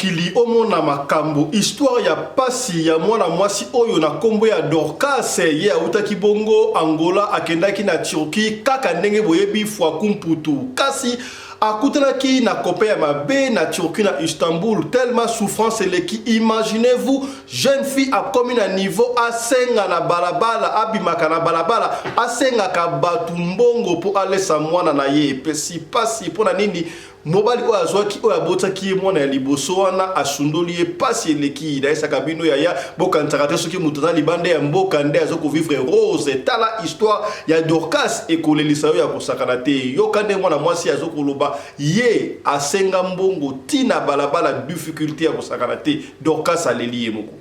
mokili omona makambo histoire ya pasi ya mwana mwasi oyo na kombo ya Dorcas ye awutaki bongo Angola akendaki na Turquie kaka ndenge boyebi Fwaku Mputu kasi akutanaki na copain ya mabe na Turquie na Istanbul tellement souffrance eleki imaginez-vous jeune fille akomi na niveau asenga na balabala abimaka na balabala asengaka bato mbongo mpo alesa mwana na ye epesi pasi mpo na nini Mobali oyo azwaki oyo abotaki ye mwana ya liboso wana asundoli ye pasi eleki nayesaka bino yaya bokanisaka te soki moto aza libanda ya mboka nde azo kovivre rose tala histoire ya Dorcas ekolelisa yo ya kosakana te yoka nde mwana mwasi azo koloba ye asenga mbongo ti na balabala difficulté ya kosakana te Dorcas aleli ye moko.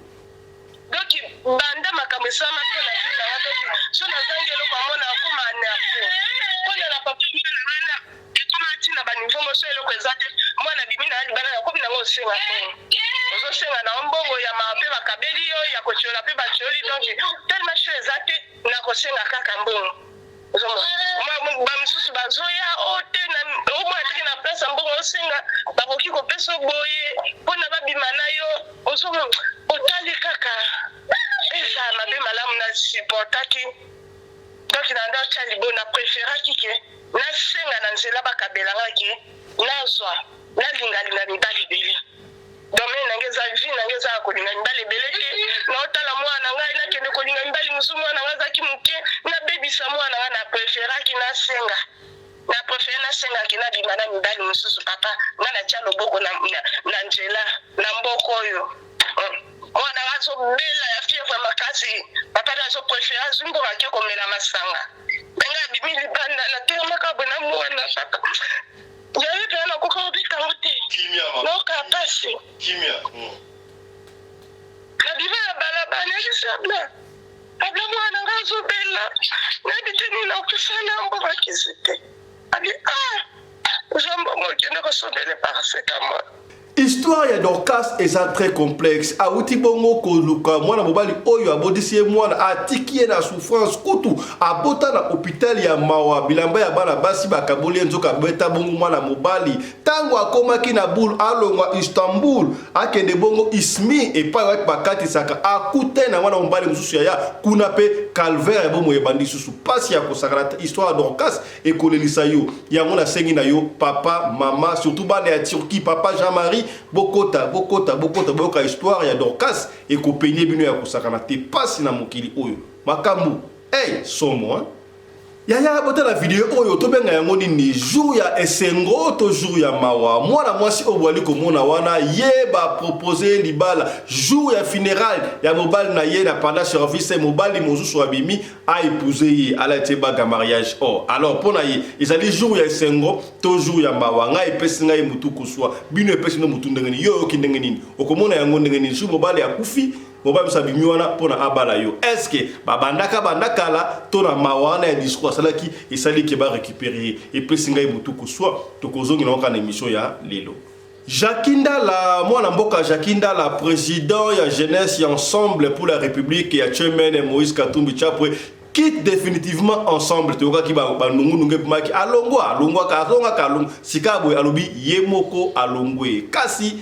Donc banda makambo esalama mpo na vie na nga donc so nazangi eloko yango nakoma nerveux mpona na papa mwana wana ekoma ntina ba niveau moso eloko eza te mwana abimi na libanda nakomi nango osenga mbongo ozosenga na yo mbongo ya mawa mpe bakabeli yo ya kotiola mpe batioli donc tellement show eza te nakosenga kaka mbongo Ba misusu bazoya o oh, te omona teke na place ya mbongo osenga bakoki kopesa boye mpona babima na yo ozomona otali kaka eza mabe malamu na supportaki donc na nda otya libo na preferaki ke nasenga na nzela bakabela nga ke nazwa nalingalinga mibali ebele Domaine na nga eza vie na nga eza ya kolinga mibali ebele te. Naotala mwana na ngai nakende kolinga mibali mosusu mwana na ngai azalaki moke nabebisa mwana na ngai na preferaki nasenga na prefere nasengaki nabima na mibali mosusu papa ngai natya loboko na, na, na nzela na mboka oyo mwana ngai azobela ya fievre makasi papa na azo prefere azwi mbongo ake komela masanga ndenge abimi libanda natelemaka boye na mwana papa Yaye pena nakoka kobika yango te. Naoka pasi. Nabima na balabala nayebisi abla abla mwana nga azobela nayebi te nini nakosala yango bakisi te abi ah zwa mbongo okende kosombele paracetamol. Histoire ya Dorcas eza très complexe. Awuti bongo koluka mwana mobali oyo abotisi ye mwana, atiki ye na souffrance kutu abota na hôpital ya mawa, bilamba ya bana basi bakaboli ye nzoka abeta bongo mwana mobali. Tango akomaki na boule alongwa Istanbul akende bongo Izmir epai wapi bakatisaka, akute na mwana mobali mosusu yaya kuna pe calvaire ya bomoi ebandi lisusu. Pasi ya kosakana te. Histoire ya Dorcas ekolelisa yo yango nasengi na yo papa mama surtout bana ya Turquie papa Jean-Marie bokota bokota bokota boyoka histoire ya Dorcas ekopenye bino ya kosakana te pasi na mokili oyo makambo hey, somo hein? Yaya botala video oyo tobenga yango nini jour ya esengo to jour ya mawa mwana mwasi oyo bwali komona wana ye ba propose libala jour ya funérailles ya mobali na ye na pendant service mobali mosusu abimi a epouser ye alati ye bague ya mariage or alors mpo na ye ezali jour ya esengo to jour ya mawa ngai epesi ngai mutu koswa bino epesi bino mutu ndenge nini yo oyoki ndenge nini okomona yango ndenge nini jour mobali akufi mobali mosusu abimi wana mpo na abala yo est ce que babandaka banda kala to na mawa wana ya discours asalaki esali ke ba récupérer ye epesi ngai mutu koswa tokozongela yango kaka na émission ya lelo Jacky Ndala, mwana mboka Jacky Ndala, president ya jeunesse ya Ensemble pour la République ya chairman Moïse Katumbi Chapwe quitte définitivement Ensemble. Toyokaki ba nungu nungu ebimaki alongwa, alongwaka, azongaka, alongwa. Sika boye alobi ye moko alongwe. Kasi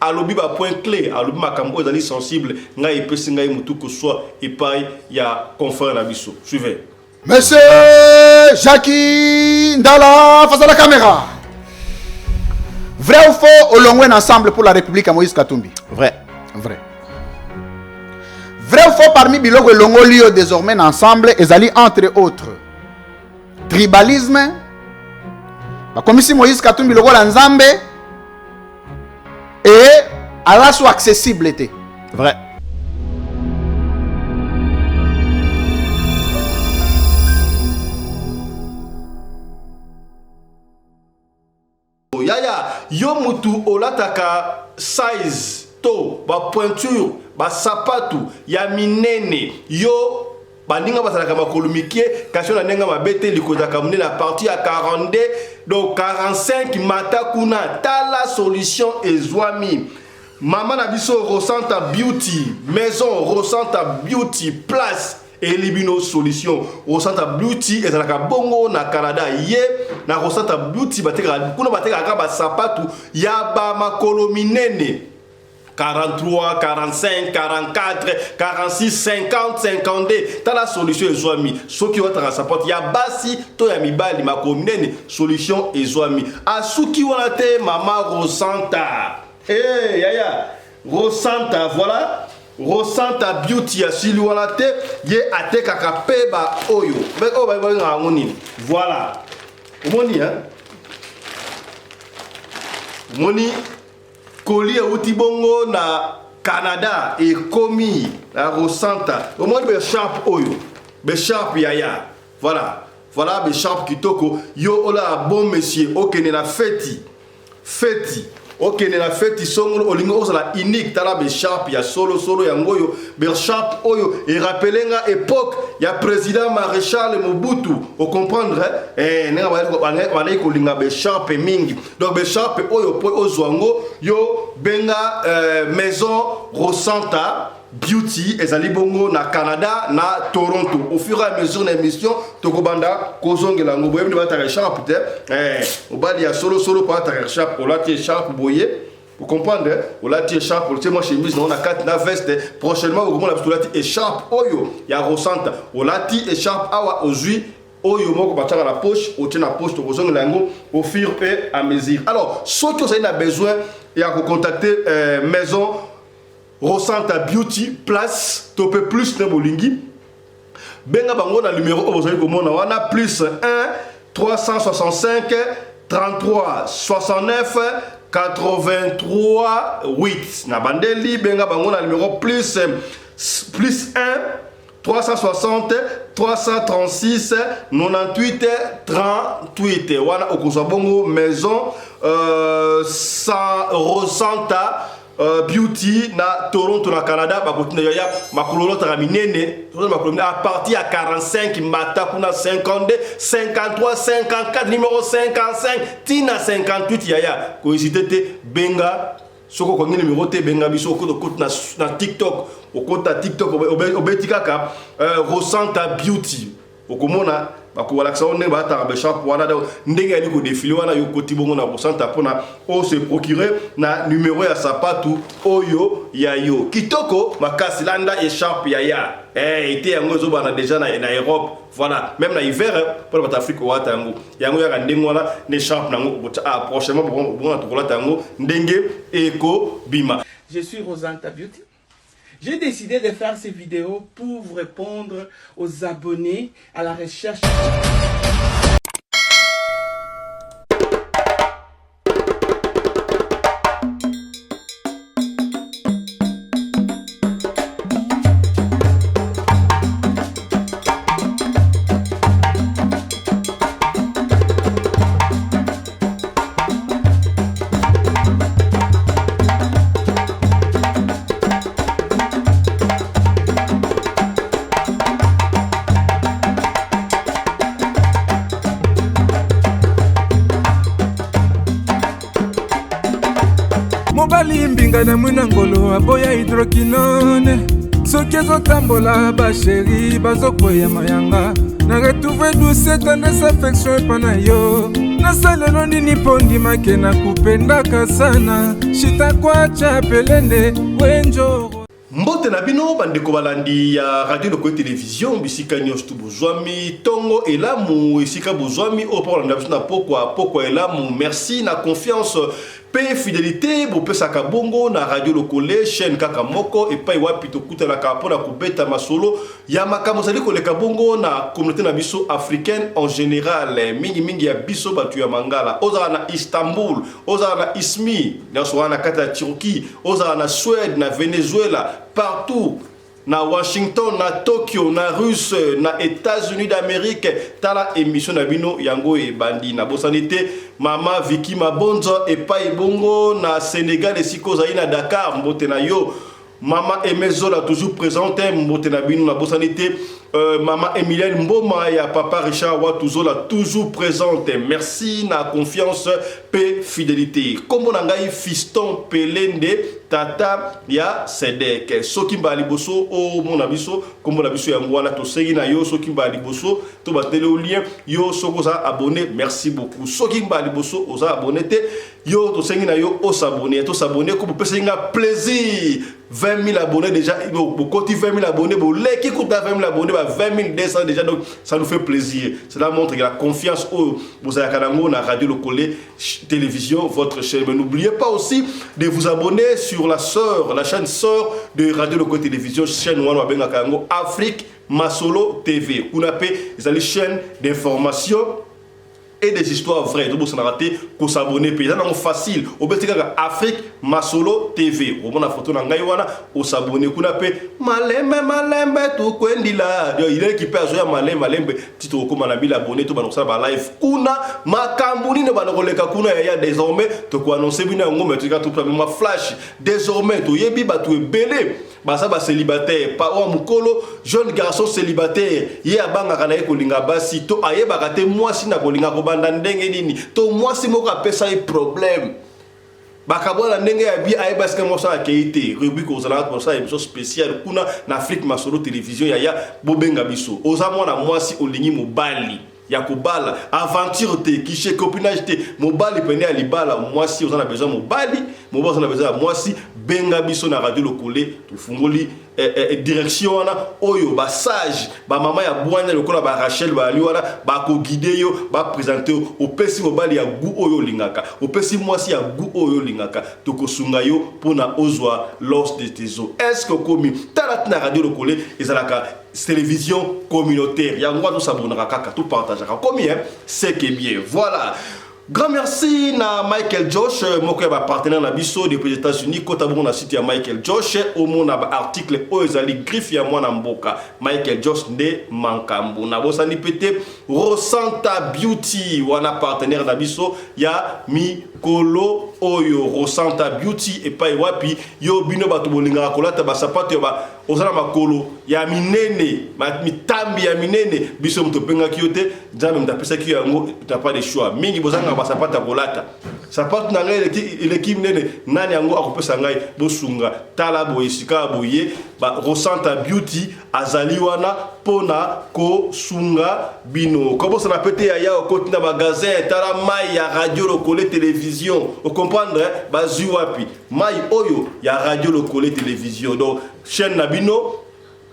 alobi ba point clé, alobi makambo oyo ezali sensible, ngai epesi ngai mutu koswa epai ya confrère na biso. Suivez. Monsieur Jackie Ndala, face à la caméra. Vrai ou faux, Olongwe ensemble pour la République à Moïse Katumbi? Vrai. Vrai. Vrai ou faux, parmi biloko elongoli yo désormais ensemble, ezali entre autres tribalisme, bakomisi Moïse Katumbi lokola Nzambe et aza so accessible te. Vrai. Yaya, yo mutu olataka size to ba pointure ba sapatu ya minene yo baninga bazalaka makolo mike kasi yo na ndenge mabe te likozaka monene à partir ya 42 donc 45 mata kuna tala solution ezwami mama na biso Rosanta Beauty maison Rosanta Beauty place eyeli bino solution Rosanta Beauty ezalaka bongo na Canada ye na Rosanta Beauty batekaka kuna batekaka basapatu ya ba makolo minene. 43, 45, 44, 46, 50, 52. Tala solution ezwami. Soki olataka sapato ya basi to ya mibali makolo minene, solution ezwami. Asuki wana te mama Rosanta. Hey, yaya Rosanta, voilà. Rosanta Beauty asili wana te, ye atekaka pe ba oyo. Mais oyo ba ba yango nini? Voilà. Omoni hein? Omoni Colis euti bongo na Canada ekomi na Rosanta. Omoni ba sharp oyo. Ba sharp yaya. Voilà. Voilà ba sharp kitoko. Yo ola bon monsieur okende na feti. Feti. Okende na feti songolo olingi ozala unique tala ba sharp ya solo solo yango oyo ba sharp oyo e rappeler nga époque ya président maréchal Mobutu. O comprendre eh ndenge bandaki kolinga ba sharp mingi. Donc becharpe oyo po ozwa yango yo benga euh, maison Rosanta Beauty ezali bongo na Canada na Toronto. Au fur et à mesure na émission tokobanda kozongela yango boyebi nde bataka echarpe te eh, obali ya solo solo po ataka echarpe olati echarpe boye Vous comprenez hein? Olati écharpe, olati moi chemise na kati na veste. Prochainement okomona biso olati écharpe oyo ya Rosanta. Olati écharpe awa ozui oyo moko batiaka na poche otie na poche tokozongela yango au fur et à mesure alors soki ozali na besoin ya kocontacte euh, maison Rosanta Beauty Place to pe plus na bolingi benga bango na numero oyo bozali komona wana plus 1 365 33 69 83 8 na bandeli benga bango na numero plus plus 1 360 336 98 38 wana okozwa bongo maison euh, san rosanta euh, beauty na toronto na canada bakotinda yaya makolo olotaka minene makolo minene à partir ya 45 mata kuna 52 53 54 numero 55 tina 58 yaya kohésite te benga Soki okangi numero te benga biso okota okota na, na TikTok okota TikTok obeti kaka euh, Rosanta Beauty okomona bakolakisa yo ndenge balataka becharpe wana donc ndenge yali kodefile wana yo okoti bongo na Rosanta mpona ose procurer na numero ya sapatu oyo ya yo kitoko makasi landa echarpe ya ya eh, ete yango ezobana deja na, na Europe voilà même na hiver mpona bato Afrique owata yango yango yaka ndenge wana na echarpe na yango ah, prochainement bongo tokolata yango ndenge ekobima. Je suis Rosanta Beauty. J'ai décidé de faire ces vidéos pour vous répondre aux abonnés à la recherche. Mobali mbinga na mwina ngolo aboya hydroquinone soki ezotambola basheri bazokweya mayanga na retrouve douce tendresse affection epa na yo nasalelo nini mpo ndimake na kupendaka sana shitakwacha pelende wenjoro Mbote na bino bandeko balandi ya radio Lokole Television bisika nyonso tu bozwami tongo elamu esika bozwami oyo mpo kolanda biso na pokwa pokwa elamu merci na confiance pe fidelite bopesaka bongo na radio Lokole chaîne kaka moko epai wapi tokutanaka mpo na kobeta masolo ya makambo ezali koleka bongo na communauté na biso africaine en général mingi mingi ya biso bato ya mangala ozala na Istanbul ozala na Izmir nyonso wana na kati ya Turquie ozala na Suède na Venezuela partout na Washington na Tokyo na Russe na États-Unis d'Amérique tala émission na bino yango ebandi nabosani te mama Vicky Mabonzo epai bongo na Sénégal esika ozali na Dakar mbote na yo Mama Aimé Zola toujours présente mbote na bino nabosani te euh, mama Emilienne Mboma ya papa Richard Watuzola toujours présente merci na confiance pe fidélité kombo na ngai Fiston Pelende. tata ya Sedek. Soki mbala liboso omona biso, kombo na biso yango wana. Tosengi na yo, soki mbala liboso to bateli yo lien, yo soki oza abonné, merci beaucoup. Soki mbala liboso oza abonné te, yo tosengi na yo os'abonner, tos'abonner ko bopesaki nga plaisir. 20 000 abonnés déjà, bokoti 20 000 abonnés, boleki kuta 20 000 abonnés, ba 20 200 déjà. Donc ça nous fait plaisir, cela montre que la confiance oyo bozalaka nango na Radio Lokole Télévision, votre chaîne. Mais n'oubliez pas aussi de vous abonner sur la sœur, la chaîne sœur de Radio Lokole Télévision, chaîne wana babengaka yango Afrique Masolo TV. Kuna mpe ezali chaîne d'information et des histoires vraies. Tobosanaka te kos'abonner mpe, eza nango facile. Obeti kaka Afrique Masolo TV, omona foto na ngai wana, os'abonner kuna mpe. Malembe malembe tokwendila, ileki mpe azoya malembe malembe ti tokokóma na 1000 abonnés. To banda kosala balive kuna, makambo nini banda koleka kuna yaya, désormais tokoannoncer bino yango. Mais totika topesa mwa flash. Désormais toyebi bato ebele baza bacélibataire, pa oyo mokolo jeune garçon célibataire, ye abangaka na ye kolinga basi, to ayebaka te mwasi na kolinga kobanda ndenge nini, to mwasi moko apesa ye problème, bakabwana ndenge ya bi, ayeba esika mwasi akei te. Rubrique ozalaka kosala émission spéciale kuna na Afrique Masolo Télévision. Yaya, bobenga biso. Oza mwana mwasi, olingi mobali ya kobala, aventure te, kishe copinage te, mobali pene ya libala. Mwasi oza na besoin mobali, mobali oza na besoin ya mwasi, benga biso na Radio Lokole. Tofungoli direction wana oyo basage, bamama ya bwanya lokola barachel bayali wana, bakoguider yo, baprésenter yo. Opesi mobali ya goût oyo olingaka, opesi mwasi ya goût oyo olingaka, tokosunga yo mpona ozwa l'os de tes os. Est ce que okomi? Tala ntina Radio Lokole ezalaka télévision communautaire, yango wana tos'abonnaka kaka, topartageaka. Komi, hein? C'est que bien, voilà. Grand merci na Michael Josh, moko ya bapartenaire na biso depuis les États-Unis. Kota bongo na site ya Michael Josh, omona baarticle oyo ezali griffe ya mwana mboka Michael Josh nde makambo. Nabosani mpe te Rosanta Beauty, wana partenaire na biso ya mikolo oyo. Rosanta Beauty epai wapi yo bino bato bolingaka kolata basapato ya ba, oza na makolo ya minene, mitambi ya minene, biso moto opengaki yo te, Nzambe moto apesaki yo yango. T'as pas de choix. Mingi bozangaka basapato ya kolata. Sapato na ngai eleki minene, nani yango akopesa ngai? Bosunga. Tala boye, esika boye Rosanta Beauty azali wana mpona kosunga bino. Kobosana pe te, yaya, okoti na magasin, tala mai ya Radio Lokole Télévision, ocomprendre bazwi wapi mai oyo ya Radio Lokole Télévision. Donc chaîne na bino,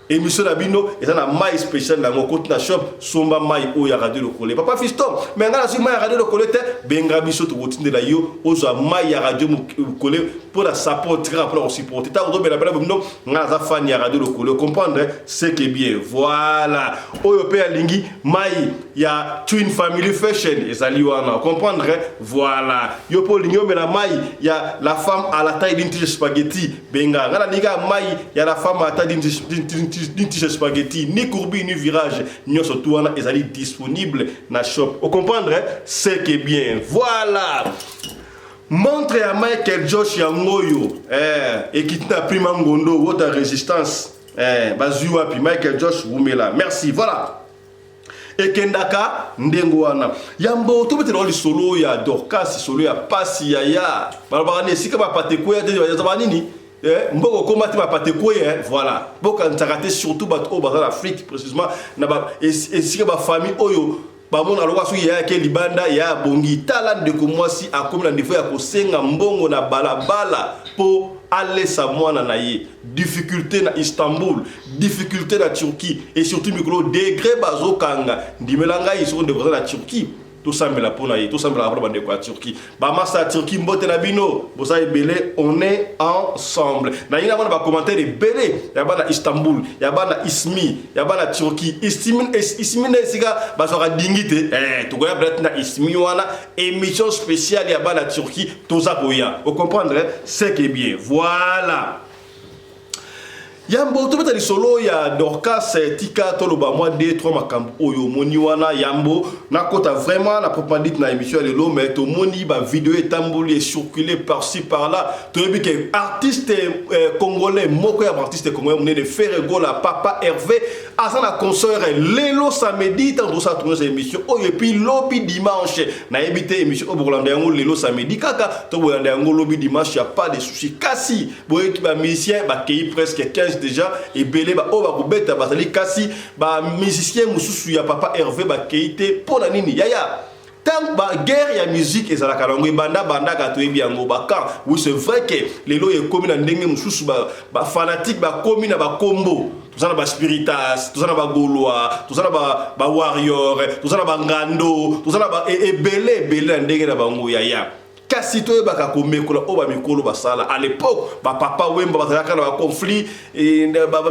émission na bino eza na mai spécial na yango. Okoti na shop, somba mai oyo ya Radio Lokole. Papa Fiston, mais ngai nazwi mai ya Radio Lokole te. Benga biso, tokotindela yo, ozwa mai ya Radio Lokole mpona support, kaka mpona kosupporter. Ntango ozobela bela bino, ngai naza fan ya Radio Lokole, comprendre, c'est que bien, voilà. Oyo mpe alingi mai ya Twin Family Fashion, ezali wana, comprendre, voilà. Yo mpe olingi omela mai ya la femme à la taille d'une tige spaghetti, benga ngai. Nalingi kaka mai ya la femme à la taille d'une tige spaghetti, ni courbe ni virage. Nyonso tu wana ezali disponible na shop, ocomprendre, c'est que bien, voilà. Montre ya Michael Josh yango oyo, ekiti na prima ngondo, water resistance, bazwi wapi? Michael Josh wumela, merci. Voilà, ekendaka ndenge wana. Yambo tobetela lisolo ya Dorcas, lisolo ya pasi. Yaya, balobaka ni esika bapate kweya te, bazaba nini, mboka okóma te, bapate kweya. Voilà, bokanisaka te, surtout bato oyo baza na Afrique, précisément na esika bafamille oyo bamona lokola soki yayaki libanda ya abongi. Tala ndeko mwasi akomi na niveau ya kosenga mbongo na balabala mpo alesa mwana na ye. Difficulté na Istanbul, difficulté na Turquie, et surtout mikolo degré bazokanga. Ndimela ngai, soko ndeko aza na Turquie, tosambela mpo na ye, tosambelaka mpona bandeko ya Turquie, bamasa ya Turquie. Mbote na bino, boza ebele, on est ensemble. Nalingi namona bacommentaire ebele ya bana Istanbul, ya bana Izmir, ya bana Turquie. Izmir nde esika bazwaka dingi te. Tokoya peut-être na Izmir wana, émission spéciale ya bana Turquie, toza koya, ocomprendre, c'est que bien, voilà. Yambo tobeta lisolo ya Dorcas, tika toloba mwa 2 3 makambo oyo omoni wana. Yambo nakota vraiment na proprement dit na émission ya lelo, mais tomoni ba video etamboli, ecircule par-ci par-là. Toyebi ke artiste congolais moko ya artiste congolais monene, Ferre Gola, Papa Hervé, aza na concert lelo samedi, ntango tosala tournage ya émission oyo, et puis lobi dimanche. Nayebi te émission oyo bokolanda yango lelo samedi kaka to bokolanda yango lobi dimanche, ya pas de souci. Kasi boyeki bamusicien bakei presque 15 déjà, ebele baoyo bakobeta bazali, kasi bamusicien mosusu ya Papa Hervé bakei te. Mpo na nini, yaya? Ntango baguerre ya musique ezalaka nango, ebanda bandaka, toyebi yango, bacamp. Oui, c'est vrai ke lelo ekomi na ndenge mosusu, bafanatique bakomi na bakombo. Toza na baspiritas, toza na bagaulois, toza na bawarrior, toza na bangando, toza na ebele ebele na ndenge na bango, yaya. Kasi toyebaka komekola oyo bamikolo basala. À l'époque, bapapa Wemba bazalaka na baconflit,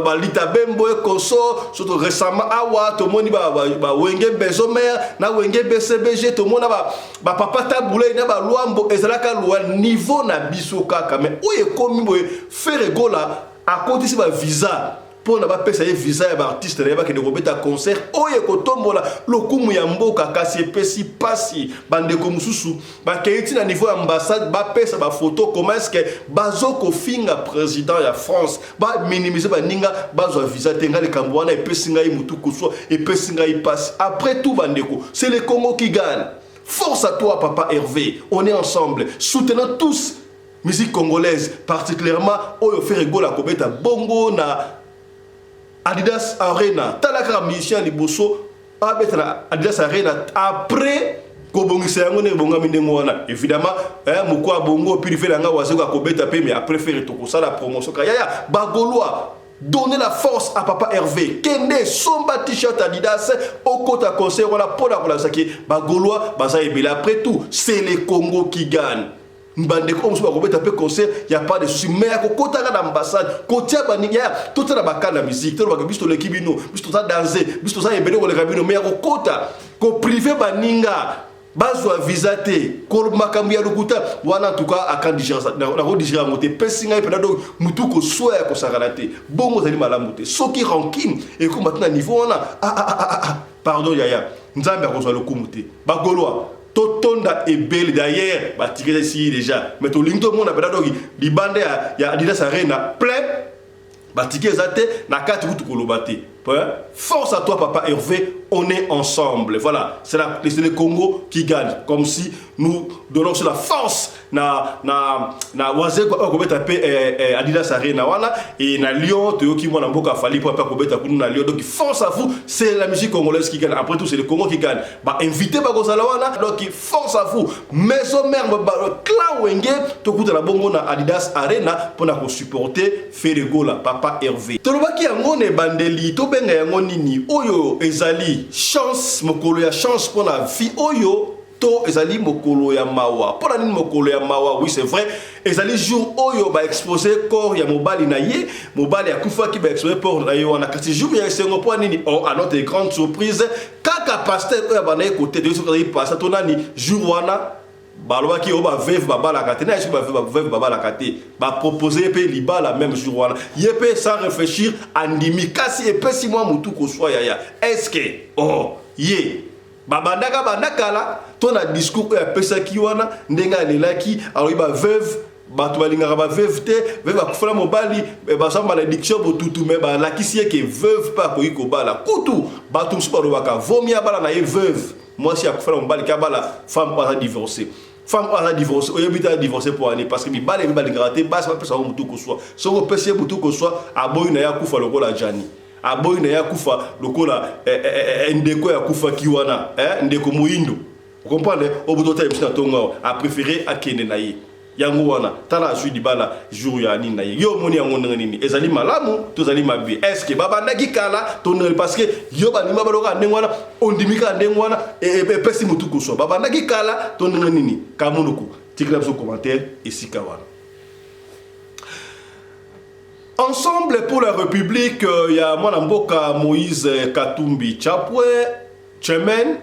balita bembo ekoso. Surtout récemment awa tomoni bawenge Maison Mère na Wenge BCBG, tomona bapapa Tabu Ley na balwambo. Ezalaka lwa niveau na biso kaka. Mais oyo ekomi boye, Ferre Gola akotisi bavisa mpona bapesa ye visa ya baartiste na ye bakende kobeta concert oyo ekotombola lokumu ya mboka. Kasi epesi mpasi, bandeko mosusu bakei ti na niveau ya ambassade, bapesa bafoto. Comment est ce que bazokofinga président ya France, baminimize baninga, bazwa visa te? Ngai likambo wana epesi ngai motu koswa, epesi ngai mpasi. Après tout, bandeko, c'est le Congo qui gagne. Force à toi, Papa Hervé. On est ensemble, soutenons tous musique congolaise, particulièrement oyo Ferre Gola kobeta bongo na Adidas Arena. Tala kaka, musicien liboso abeta na Adidas Arena après kobongisa yango ndenge ebongami ndenge wana. Évidemment, moko ya bongo pilife na ngai Wazeko akobeta mpe, mais après Ferre tokosala promotion kaka. Yaya, bagaulois, donnez la force à Papa Hervé. Kende somba t-shirt Adidas, okota concert wana mpona kolakisaki bagaulois baza ebele. Après tout, c'est le Congo qui gagne. Bandeko oyo mosusu bakobeta mpe concert, ya pas de souci, mais ya kokotaka na ambassade, kotia baninga ya totia na bakanda ya musique, tolobaka biso toleki bino, biso toza danse, biso toza ebele koleka bino. Mais ya kokota koprive baninga bazwa visa te, makambo ya lokuta wana, en tout cas nakodigérer yango te. Epesi ngai mpena donc mutu koswa ya kosakana te. Bongo ozali malamu te soki rancune ekóma te na niveau wana. Ah, ah, ah, ah, pardon yaya, Nzambe akozwa lokumu te. Bagaulois totonda ebele. D'ailleurs baticket esili déjà, mais tolingi tomona mpena donc libanda ya Adidas Arena plein. Baticket eza te, na kati kutu koloba te. Force à toi, Papa Hervé, on est ensemble. Voilà, c'est le Congo qui gagne. Comme si nous donnons sur la force na Wazeko akobeta pe Adidas Arena wana et na Lyon. Toyoki mwana mboka Fally po akobeta kuna na Lyon. Donc force à vous, c'est la musique congolaise qui gagne. Après tout, c'est le Congo qui gagne. Ba invité bakozala wana. Donc force à vous. Maison Mère ba, clan Wenge, tokuta na bongo na Adidas Arena pona ko supporter Ferre Gola, Papa Hervé. Tolobaki yango na ebandeli, tobenga yango nini? Oyo ezali chance, mokolo ya chance mpona vie oyo to ezali mokolo ya mawa. Mpona nini mokolo ya mawa? Oui, c'est vrai, ezali jour oyo baexpose corps ya mobali na ye. Mobali akufaki, baexpose corps na ye wana. Kasi jour ya esengo mpo nini? Oh, à notre grande surprise, kaka pasteur oyo abanda ye kote, toyebi soki azali pasteur to nani, jour wana balobaki oyo baveuve babalaka te. Na ye soki baveuve babalaka te, bapropose ye mpe libala même jour wana. Ye mpe sans réfléchir andimi. Kasi epesi mwa motu koswa, yaya. Est ce que oh ye babandaka banda kala to na discours oyo apesaki wana, ndenge alelaki, alobi baveuve, bato balingaka baveuve te, veuve akufela mobali, baza malédiction botutu. Me balakisi ye ke veuve mpe akoki kobala. Kutu bato mosusu balobaka vomi abala na ye veuve, mwasi akufela mobali, ke abala femme oyo aza divorcé. Femme oyo aza divorcé, oyebi te aza divorcé mpo ani? Parce que mibali ebi balingaka te basi bapesa bango motu koswa. Soki opesi ye motu koswa, aboyi na ye, akufa lokola Jani, aboyi na ye, akufa lokola ndeko oyo akufaki wana, ndeko moyindo, comprendre oyo buto otala biso na ntongo awa, apréféré akende na ye. Yango wana tala azwi libala jour ya nini na ye. Yo omoni yango ndenge nini? Ezali malamu to ezali mabe? Est ce que babandaki kala to ndenge? Parce que yo bandimi baloka ndenge wana, ondimi kaka ndenge wana, epesi motu koswa. Babandaki kala to ndenge nini? Kamunduku, tikela biso commentaire esika wana. Ensemble pour la République ya mwana mboka Moïse Katumbi Chapwe, chairman.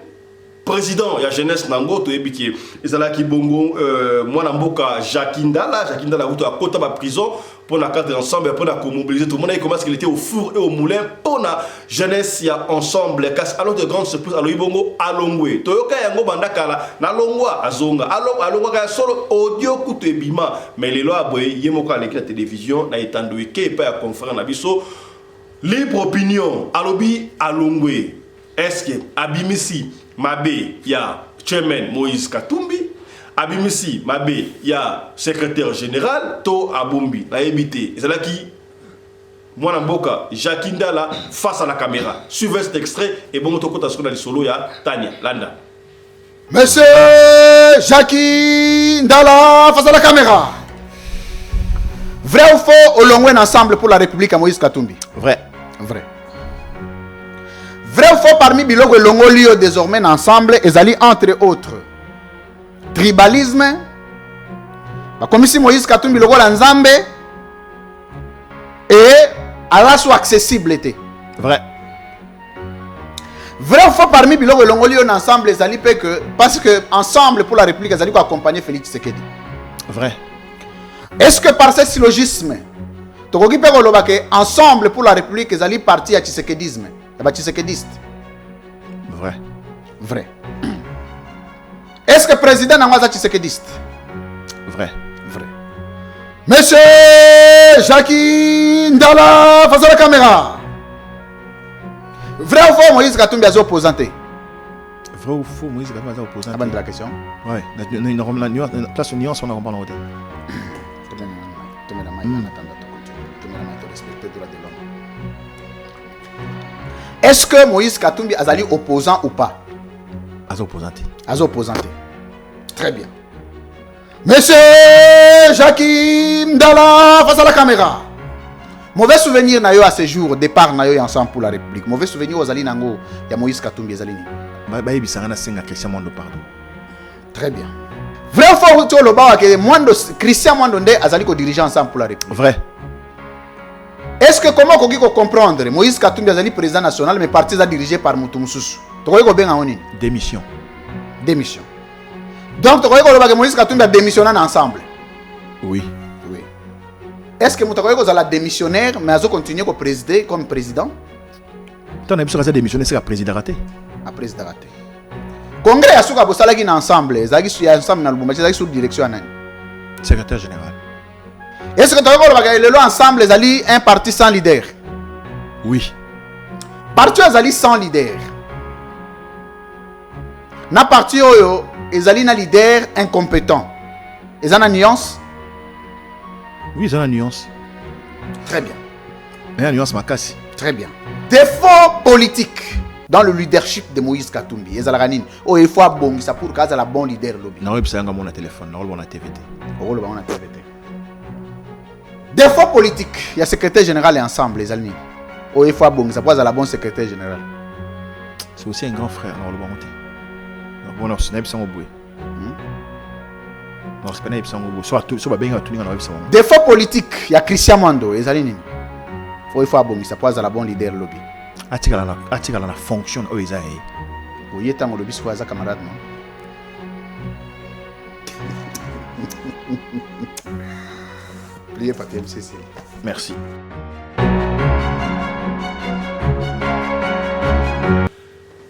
Président ya jeunesse nango toyebi ke ezalaki bongo euh, mwana mboka Jacques Ndala. Jacques Ndala kutu akota ba prison mpo na cadre ensemble mpo na komobiliser. Tomonaki comment est-ce qu'il était au four et au moulin mpo na jeunesse ya ensemble. Kasi alors de grande surprise, alobi bongo alongwe. Toyoka yango banda kala, nalongwa, azonga, alongwaka ya solo, audio kutu ebima. Mais lelo aboye, ye moko aleki na télévision na etando eke epai ya confrère na biso Libre Opinion, alobi alongwe. Est-ce que abimisi mabe ya chairman Moïse Katumbi, abimisi mabe ya secrétaire général to abombi? Nayebi te. Ezalaki mwana mboka Jacques Ndala face à la caméra. Suivez cet extrait et bongo tokota sikoyo na lisolo ya Tania Landa. Monsieur Jacques Ndala face à la caméra. Vrai ou faux, olongwe Ensemble pour la République à Moïse Katumbi? Vrai. Vrai. Vrai ou faux, parmi biloko elongoli yo désormais ensemble ezali entre autres tribalisme, bakomisi Moïse Katumbi lokola Nzambe et aza so accessible te? Vrai. Vrai ou faux, parmi biloko elongoli yo na ensemble ezali mpe que parce que Ensemble pour la République ezali koaccompagner Félix Tshisekedi? Vrai. Est-ce que par ce syllogisme tokoki mpe koloba ke Ensemble pour la République ezali parti ya tshisekedisme, ya batshisekediste? Vrai. Vrai. Est-ce que président nango aza tshisekediste? Vrai. Vrai. Monsieur Jacques Ndala face à la caméra. Vrai ou faux, Moïse Katumbi aza opposant te? Vrai ou faux, Moïse Katumbi aza opposant te? Abandi la question. Ouais, na place nuance wana, comprendre te. Tomela mai en attendant to continue. Tomela mai, to respecter droit de l'homme. Est-ce que Moïse Katumbi azali opposant ou pas? Aza opposant te. Aza opposant te. Très bien. Monsieur Jacques Ndala face à la caméra. Mauvais souvenir na yo à ce jour, départ na yo Ensemble pour la République. Mauvais souvenir ozali nango ya Moïse Katumbi ezali nini? Bayebisanga nasenga Christian Mwando pardon. Très bien. Vrai ou faux, tu oloba ke Mwando, Christian Mwando nde azali ko diriger Ensemble pour la République? Vrai. Est-ce que comment okoki ko comprendre Moïse Katumbi azali président national mais parti eza dirigé par mutu mosusu? Tokoki kobenga yango nini? Démission. Démission. Donc tokoki koloba ke Moïse Katumbi a démissionné na ensemble? Oui. Oui. Est-ce que moto akoki kozala démissionnaire mais azo continuer ko présider comme président? Ntango na biso aza démissionnaire, seka président te. Aprésidaka te. Congrès ya suka bosalaki na ensemble ezalaki ya ensemble na Lubumbashi, ezalaki sous direction ya nani? Secrétaire général. Est-ce que tokoki kolobaka lelo ensemble ezali un parti sans leader? Oui. Parti oyo ezali sans leader na parti oyo ezali na leader incompétent, eza na nuance? Oui, eza na nuance. Très bien. Eza na nuance makasi. Très bien. Défaut politique dans le leadership de Moïse Katumbi ezalaka nini, oyo il faut abongisa pour que azala bon leader lobi? Nakoyebisa yanga mo na telefone, nakoloba na TV te. Okoloba ngo na TV te. Défaut politique ya secrétaire général ya ensemble ezali nini, oyo il faut abongisa po azala bon secrétaire général? C'est aussi un grand frère, nakoloba ngo te. Bon, nayebisa ngo boye. Non, nayebisa ngo boye. So babengi, batuninga, nakoyebisa bango. Défaut politique ya Christian Mwando ezali nini, oyo il faut abongisa po azala bon leader lobi? Atikala na fonction oyo eza ye. Oye, ntango olobi sikoyo aza camarade, non? Plié papier MCC. Merci.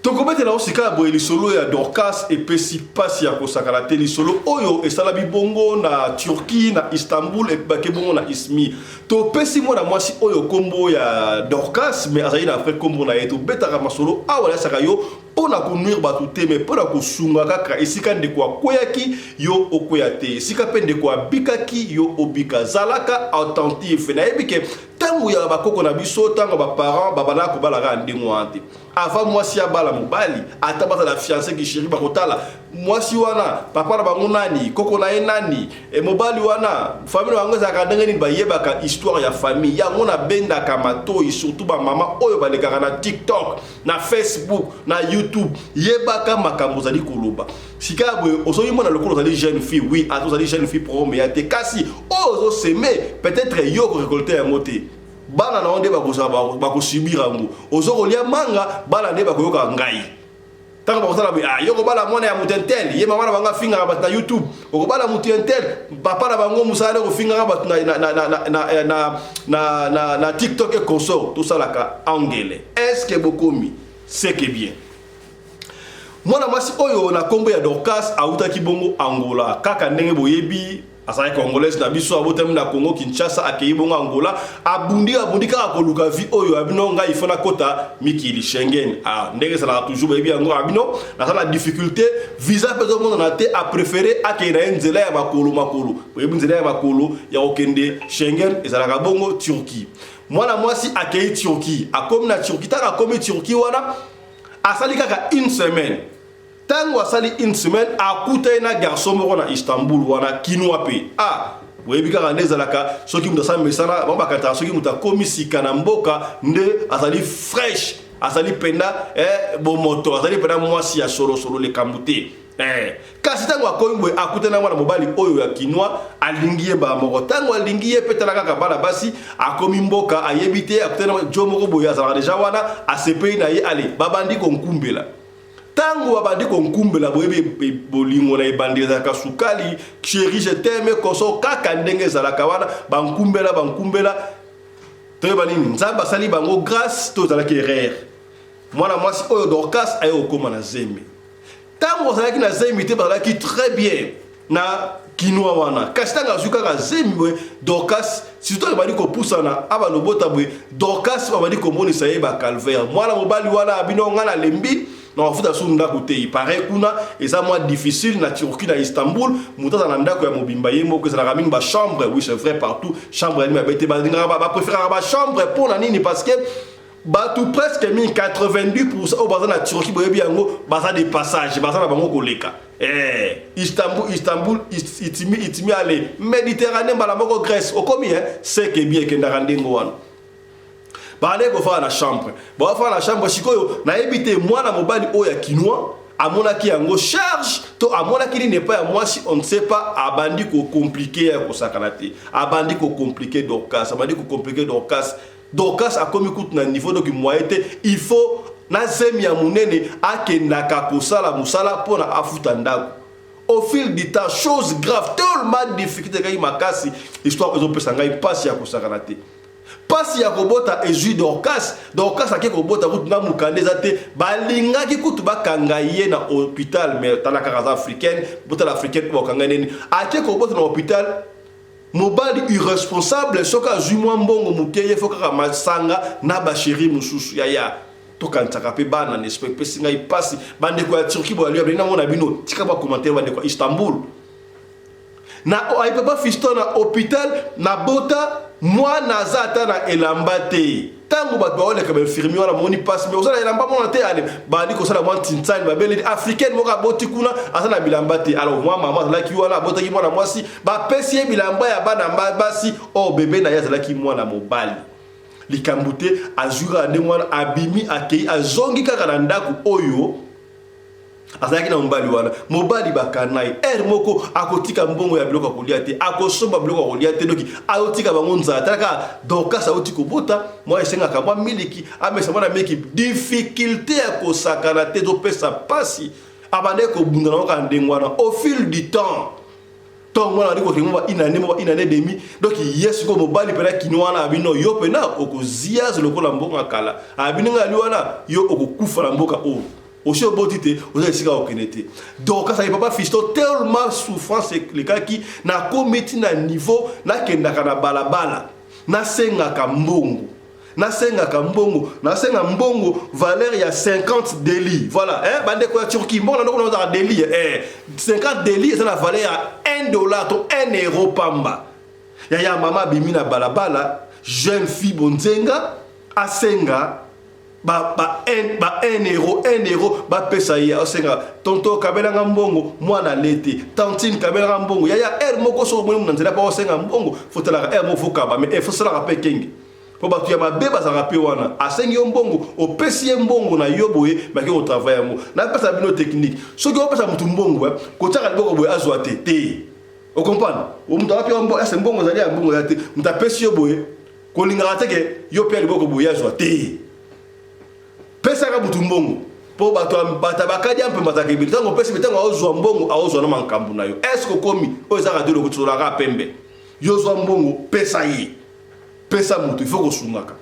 Tokobetela yo sika ya boye lisolo ya Dorcas. Epesi mpasi ya kosakana te. Lisolo oyo esalami bongo na Turquie, na Istanbul, ebake bongo na Izmir. Topesi mwana mwasi oyo nkombo ya Dorcas, mais azali na vrai nkombo na ye. Tobetaka masolo awa, nayesaka yo mpo na konuire bato te, mais mpo na kosunga kaka. Esika ndeko akweyaki, yo okweya te. Esika mpe ndeko abikaki, yo obika. Zalaka attentif. Nayebi ke ntango ya bakoko na biso, ntango baparent babandaka kobala kaka ndenge wana te. Avant mwasi abala mobali, ata bazala fiancé kishiri, bakotala mwasi wana, papa na bango nani, koko na ye nani, e mobali wana famille na bango ezalaka ndenge nini. Bayebaka histoire ya famille yango. Nabendaka matoi surtout bamama oyo balekaka na TikTok, na Facebook, na YouTube. Yebaka makambo ozali koloba. Sika ya boye, ozomimona lokola ozali jeune fille. Oui, ata ozali jeune fille, problème ya te, kasi oyo ozosemer, peut-être yo okorécolter yango te. Bana na yo nde bakosubir yango. Ozo kolia manga, bana nde bakoyoka ngai. Ntango bakosala boye, ah, yo kobala mwana ya moto intel, ye mama na bango afingaka bato na YouTube, okobala moto intel, papa na bango mosala nde kofingaka bato na, na, na, na, na, na, na, na, na TikTok et consort. Tosalaka angele. Est-ce que bokomi? C'est que bien. Mwana mwasi oyo na kombo ya Dorcas awutaki bongo Angola, kaka ndenge boyebi azalaki congolaise na biso, abotami na Congo Kinshasa, akei bongo Angola, abundi abundi kaka koluka vie oyo abino ngai ifo nakota mikili Schengen. Ah, ndenge ezalaka toujours boyebi yango, abino naza na difficulté, visa mpe ezomonana te, apréféré akei na ye nzela ya makolo makolo. Boyebi nzela ya makolo ya kokende Schengen ezalaka bongo Turquie. Mwana mwasi akei Turquie, akomi na Turquie, ntango akomi Turquie wana asali kaka une semaine. Ntango asali une semaine, akutani na garçon moko na Istanbul wana, kinwa mpe. Ah, boyebi kaka nde ezalaka, soki moto asali mesana bango bakataka, soki moto akomi sika na mboka nde azali fresh, azali mpenza bomoto, azali mpenza mwasi ya solosolo, likambo te. Kasi ntango akomi boye, akutani na mwana mobali oyo ya kinwa, alingi ye mbala moko. Ntango alingi ye mpe, tala kaka bana basi, akomi mboka ayebi te, akutani na jo moko boye azalaka deja wana, asepeli na ye, ale babandi konkumbela. Ntango babandi konkumbela, boyebi bolingo na ebandi ezalaka sukali, chéri je t'aime koso, kaka ndenge ezalaka wana, bankumbela bankumbela. Toyeba nini, Nzambe asali bango grâce to ezalaki erreur? Mwana mwasi oyo Dorcas aye kokóma na zemi. Ntango azalaki na zemi te, bazalaki très bien na kinwa wana, kasi ntango azwi kaka zemi boye, Dorcas, surtout ebandi kopusana, abanda obota boye, Dorcas babandi komonisa ye bacalvaire. Mwana mobali wana abino nga nalembi na mafuta su ndako te. Ipare kuna eza mwa difficile na Turquie, na Istanbul, moto aza na ndako ya mobimba ye moko, ezalaka mingi bachambre. Oui, c'est vrai, partout chambre ya mabe te, balingaka, bapréféraka bachambre. Mpo na nini? Parce que bato presque mingi, 90% oyo baza na Turquie, boyebi yango, baza de passage, baza na bango koleka. Istanbul, Istanbul, itimi itimi, ale Méditerranée, mbala moko Grèce okomi, seke bien ekendaka ndenge wana. Bande kofanda na chambre, bafanda na chambre. Sikoyo nayebi te, mwana mobali oyo ya kinois amonaki yango charge to amonaki nini epai ya mwasi, on ne sait pas. Abandi kocompliquer ya kosakana te, abandi kocompliquer Dorcas, abandi kocompliquer Dorcas. Dorcas akomi kutu na niveau donc moyen te, il faut na zemi ya monene akendaka kosala mosala mpona afuta ndako. Au fil du temps, chose grave, tellement difficulté ekaki makasi. Histoire ezopesa ngai mpasi ya kosakana te, mpasi ya kobota ezwi Dorcas. Dorcas ake kobota kutu na mokanda eza te, balingaki kutu bakanga ye na hôpital, mais tala kaka, aza africaine, botala africaine oyo bakanga nini. Ake kobota na hôpital, mobali irresponsable, soki azwi mwa mbongo moke, ye fo kaka masanga na bachéri mosusu. Yaya, tokanisaka mpe bana, n'est-ce pas? Epesi ngai mpasi. Bandeko ya Turquie, boyali balingi namona bino, tika bacommentaire. Bandeko ya Istanbul na ayi, papa Fiston na hôpital nabota mwana aza ata na elamba te. Ntango bato baoleka, bainfirmier wana moni mpasi, me ozala elamba mona te. Ale bandi kosala mwa ntintsani, babeleli africaine moko aboti kuna aza na bilamba te. Alors mwa mama azalaki wana, abotaki mwana mwasi, bapesi ye bilamba ya bana basi. Oyo bebe na ye azalaki mwana mobali, likambo te, azwi kaka ndenge wana, abimi, akei, azongi kaka na ndako oyo azalaki na mobali wana. Mobali bakana ye ere moko, akotika mbongo ya biloko ya kolia te, akosomba biloko ya kolia te, doki azotika bango nzala. Tala kaka, Dorcas auti kobota mwa, esengaka mwa miliki, amesa mwana miliki. Difficulté ya kosakana te, ezopesa mpasi. Abandaki kobunda nango kaka ndenge wana. Au fil du temps, ntongo mwana bandi kokende mwa une année, mwa une année demi, donc ye sikoyo mobali mpena kini wana abino, yo mpena okoziaze lokola mbongo ya kala. Abino ngai ali wana, yo okokufa na mboka oyo osi oboti te, oza esika okende te. Donc asali papa Fiston, tellement souffrance elekaki, nakomi ti na niveau nakendaka na balabala, nasengaka mbongo, nasengaka mbongo, nasenga mbongo valeur ya 50 deli. Voilà, eh, bandeko ya Turquie, mbongo na ndoko nazaka deli, eh, 50 deli eza na valeur ya 1 dollar to 1 euro pamba. Yaya, mama abimi na balabala, jeune fille bonzenga, asenga ba 1 euro, 1 euro bapesa ye. Asenga: "Tonto, kabelanga mbongo, mwana lete. Tantine, kabelanga mbongo." Yaya, heure moko soki omoni na nzela mpo osenga mbongo, fotalaka heure moko, fokaba, mais fosalaka mpe kenge, mpo bato ya mabe bazalaka mpe wana. Asengi yo mbongo, opesi ye mbongo na yo boye, baki kotravailler yango. Napesa bino technique: soki opesa motu mbongo, kotiaka liboko boye azwa te te. Ocomprendre? Moto api ese mbongo ezali ya mbongo ya te. Moto apesi yo boye, kolingaka te ke yo mpe ya liboko boye azwa te. Pesaka motu mbongo. Mpo bato bato bakadi ya mpe bazalaka ebele. Ntango opesi, ntango aozwa mbongo, aozwa na makambo na yo. Est ce que okomi oyo ezaka te? Lokosolaka pembe, yo zwa mbongo, pesa ye, pesa moto. Il faut kosungaka.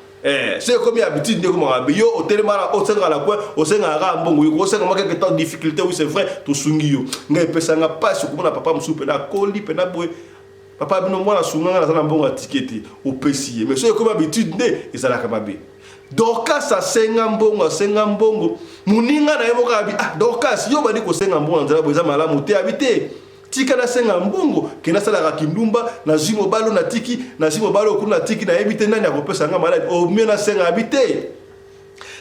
So ekomi habitude nde ekomaka mabe. Yo otelema na osengaka na coin, osengaka kaka mbongo, yo kosenga mwa quelque temps difficulté. Oui, c'est vrai, tosungi yo. Ngai epesanga mpasi okomona papa mosusu mpena akoli mpena boye: "Papa, bino mwana asunganga, naza na mbongo ya ticket te." Opesi ye. Mais so ekomi habitude nde ezalaka mabe. Dorcas asenga mbongo, asenga mbongo. Moninga na ye moko abi: "Ah Dorcas, yo bandi kosenga mbongo na nzela boye, eza malamu te." Abi: "Te, tika nasenga mbongo, ke nasalaka kindumba, nazwi mobali oyo natiki, nazwi mobali oyo kuna natiki, nayebi te nani akopesa nga maladi omie. Nasenga." Abi te,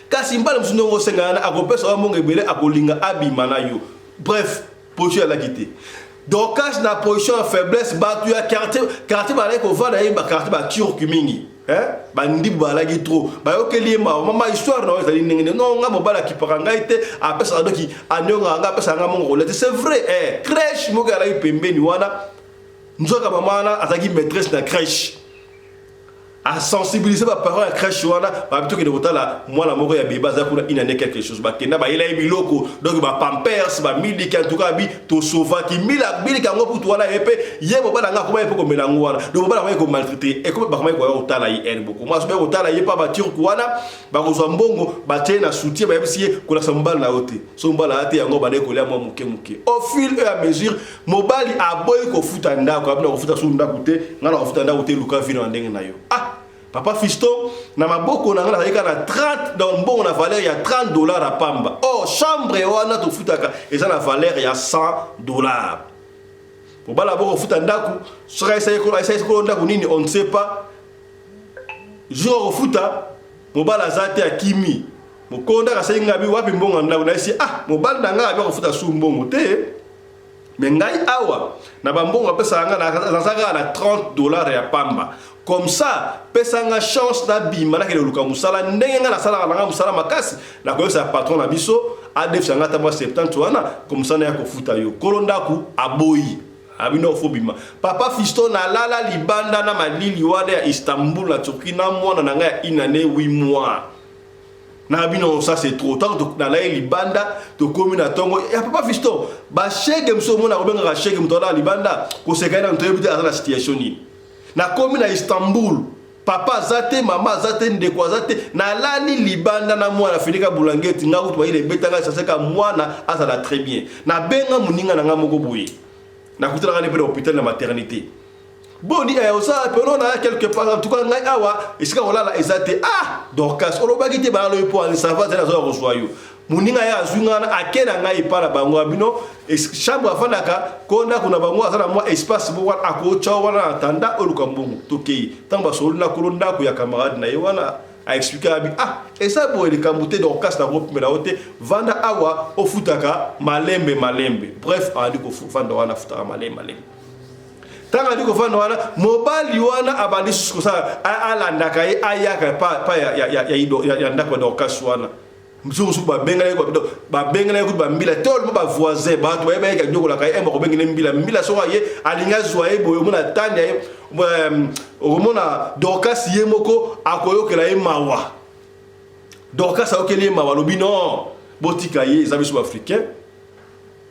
kasi mbala mosusu ndenge osenga wana, akopesa wa mbongo ebele, akolinga abima na yo. Bref, position alaki te. Dorcas na position ya faiblesse. Bato ya quartier bazalaki kovanda ye, baquartier baturki mingi, bandibu bazalaki trop, bayokeli ye mawa: "Mama, histoire na oyo ezali ndenge nde?" "Non, nga mobali akipaka ngai te, apesaka doki, anyongaka ngai, apesaka ngai mongo kolia te." C'est vrai, crèche moko ezalaki pembeni wana, nzoka mama wana azalaki maîtresse na crèche. Asensibiliser baparent ya crèche wana, babi: "Tokende kotala mwana moko ya bébé, aza kuna une année quelque chose." Bakenda, bayela ye biloko, donc bapampers, bamiliki. En tout cas, abi tosovaki miliki yango putu wana. Ye mpe, ye mobali anga akoma ye mpe komela yango wana. Donc mobali akomaki komaltraiter, ekomi bakomaki koya kotala ye ere boko mwasi baye kotala ye mpa baturke wana. Bakozwa mbongo, batie na soutien, bayebisi ye kolakisa mobali na yo te. So mobali aya te, yango bandeki kolia mwa moke moke. Au fil et à mesure, mobali aboyi kofuta ndako. Abina kofuta su ndako te, ngai na kofuta ndako te, luka vino na ndenge na yo. Ah papa fiston, na maboko na ngai nazalaki kaka na 30, donc mbongo na valeur ya 30 $ ya pamba. Or chambre wana tofutaka eza na valeur ya 100 $. Mobali aboyi kofuta ndako. Soki aisali kolo ndako nini, on ne sait pas. Jour akofuta, mobali aza te, akimi. Mokonda asali ngai abi: "Wapi mbongo ya ndako?" Nayesi: "Ah, mobali na ngai abi akofuta su mbongo te, me ngai awa na bambongo apesaka ngai, naza kaka na 30 $ ya pamba. Comme ça, pesa nga chance nabima, nakende koluka mosala ndenge ngai nasalaka na ngai mosala makasi. Nakoyebisa patron na biso adefisa ngai ata mwa 70 wana, comme ça naya kofuta yo." Kolo ndako aboyi, abino ofo bima. Papa fiston, nalala libanda na malili wana ya Istanbul na Turquie, na mwana na ngai ya une année 8 mois na bino. Ça c'est trop. Ntango nalai libanda, tokomi na ntongo ya papa fiston, bashege mosusu omona kobengaka shege, moto alala libanda, koseka ye na moto oyebi te aza na situation nini. Nakomi na Istanbul, papa aza te, mama aza te, ndeko aza te. Nalali libanda na mwana, finika bulangeti. Nga kutu bayile ebetanga saseka, mwana azala très bien. Nabenga moninga na nga moko boye, nakutanaka ne mpe na hôpital na maternité: "Boni, oza peno na quelque part? En tout cas, ngai awa esika kolala eza te." "Ah Dorcas, olobaki te, balalo mpo ani, ça va te, nazoya kozwa yo." Moninga ye azwi ngai wana, ake na ngai epa na bango ya bino chambre afandaka. Ko ndako na bango aza na mwa espace moko wana, akotya wana na tanda, oluka mbongo. Tokei, ntango basoli na kolo ndako ya camarade na ye wana, aexpliquer, abi: "Ah, eza boye likambo te Dorcas, nakopimela yo te, vanda awa, ofutaka malembe malembe." Bref, abandi kofanda wana, afutaka malembe malembe. Ntango andi kofanda wana, mobali wana abandi susu kosala, alandaka ye, ayaka pa ya ndako ya Dorcas wana. Mosusu mosusu babengana ye kutu bambila te, olimo bavoisin, bato bayeba ye kanyokolaka ye. Bakobengela mbila mbila. Soko aye, alingi azwa ye boye, omona tani ye, okomona Dorcas ye moko akoyokela ye mawa. Dorcas ayokeli ye mawa, alobi: "Non, botika ye, eza biso baafricain,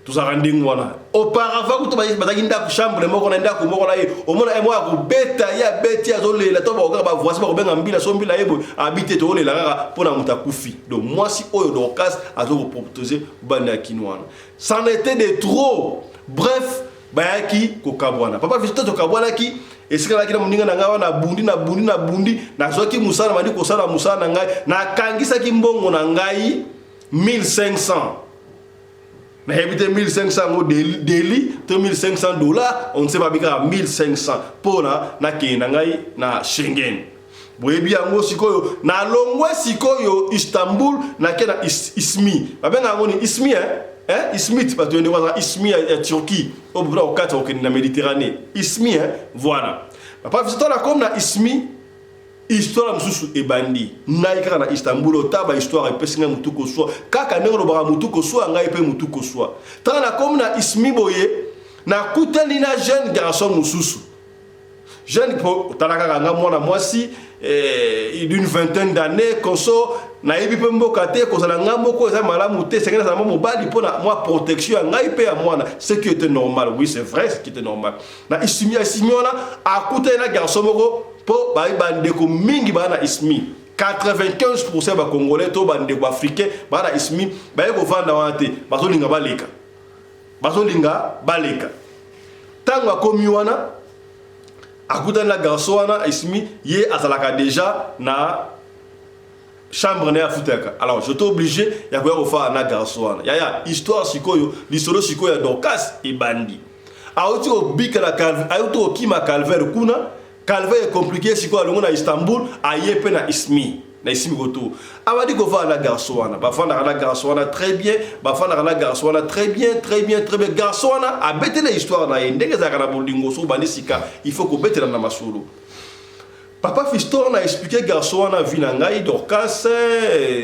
tozalaka ndenge wana." Auparavant kutu bazalaki ndako, chambre moko na ndako moko na ye. Omona ye moko akobeta ye, abeti, azolela to bakokaka bavoisin, bakobenga mbila. So mbila ye boye, abi te, tokolela kaka mpo na moto akufi. Donc mwasi oyo Dorcas azokoprotéger bana ya kino wana. C'en était de trop. Bref, bayaki kokabwana. Papa fiston, tokabwanaki esika nalaki na moninga na ngai wana. Nabundi, nabundi, nabundi, nazwaki mosala, bandi kosala mosala na ngai, nakangisaki mbongo na ngai 1500, nayebi te 1500 yango deli to 1500 $, on ne sait pas, bikaka 1500 mpona nakende na ngai na Schengen. Boyebi yango. Sikoyo nalongwe sikoyo Istanbul, nake na Izmir. Babenga yango ni Izmir, hein? Hein? Izmit, bato ndeko bazala Izmir ya Turquie, oyo mpona kokata kokende na Méditerranée, Izmir, hein? Voilà, papa fiston, nakomi na Izmir, histoire mosusu ebandi. Ngai kaka na Istanbul, ota bahistoire epesi ngai motu koswa, kaka ndenge olobaka motu koswa, ngai mpe motu koswa. Ntango nakomi na Izmir boye, nakutani na jeune garçon mosusu. Jeune po otala kaka nga mwana mwasi eh, d'une vingtaine d'années konso nayebi mpe mboka te kozala nga moko eza malamu te esengeli nazala mwa mobali mpo na mwa protection ya ngai mpe ya mwana ce qui était normal oui c'est vrai ce qui était normal na isimi ya isimi wana akutani na garçon moko mpo bayi bandeko mingi baa na ismi 95% ya bacongolais to bandeko africain baa na ismi baye kovanda wana te bazolinga baleka bazolinga baleka ntango akomi wana akutani na garçon wana esimi ye azalaka déjà na chambre na ye afutaka alors j'étais obligé ya koya kofala na garçon wana yaya histoire sikoyo lisolo sikoyo ya dorcas ebandi auti kobika na auti kokima calvaire kuna calvaire ecompliqué sikoyo alongo na istanbul aye mpe na ismi na esimi koto abandi kofanda na garçon wana bafandaka na garçon wana très bien bafandaka na garçon wana très bien très bien très bien garçon wana abetela histoire na ye ndenge ezalaka na bolingo so obandi sika il faut kobetela na masolo papa fiston na expliqué garçon wana vie na ngai dorcas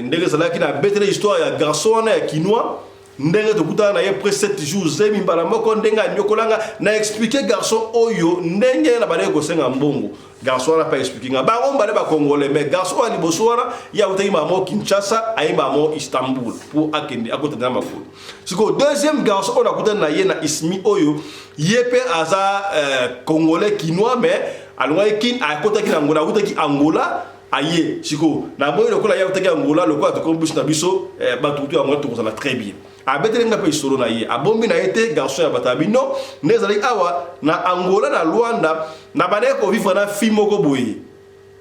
ndenge ezalaki na abetela histoire ya garçon wana ya kinois ndenge tokutana na ye après 7 jours zemi mbala moko ndenge anyokolanga na expliqué garçon oyo ndenge na bandeki kosenga mbongo garçon wana mpe expliqué nga bango mbale bacongolais mais garçon oyo ya liboso wana ye awutaki mamo kinshasa aye mamo istanbul mpo akende akotana na makolo sikoyo deuxième garçon oyo nakutani na ye na ismi oyo ye mpe aza euh, congolais kinois mais alongaki kin akotaki na angola awutaki angola aye sikoyo namoni lokola ye awutaki angola lokola tokomi biso na biso eh, bato kutu ya angola tokozala très bien abeteli nga mpe lisolo na ye abombi na ye te garçon ya bato ya bino nde ezalaki awa na angola na luanda na bandaki kovivre na fille moko boye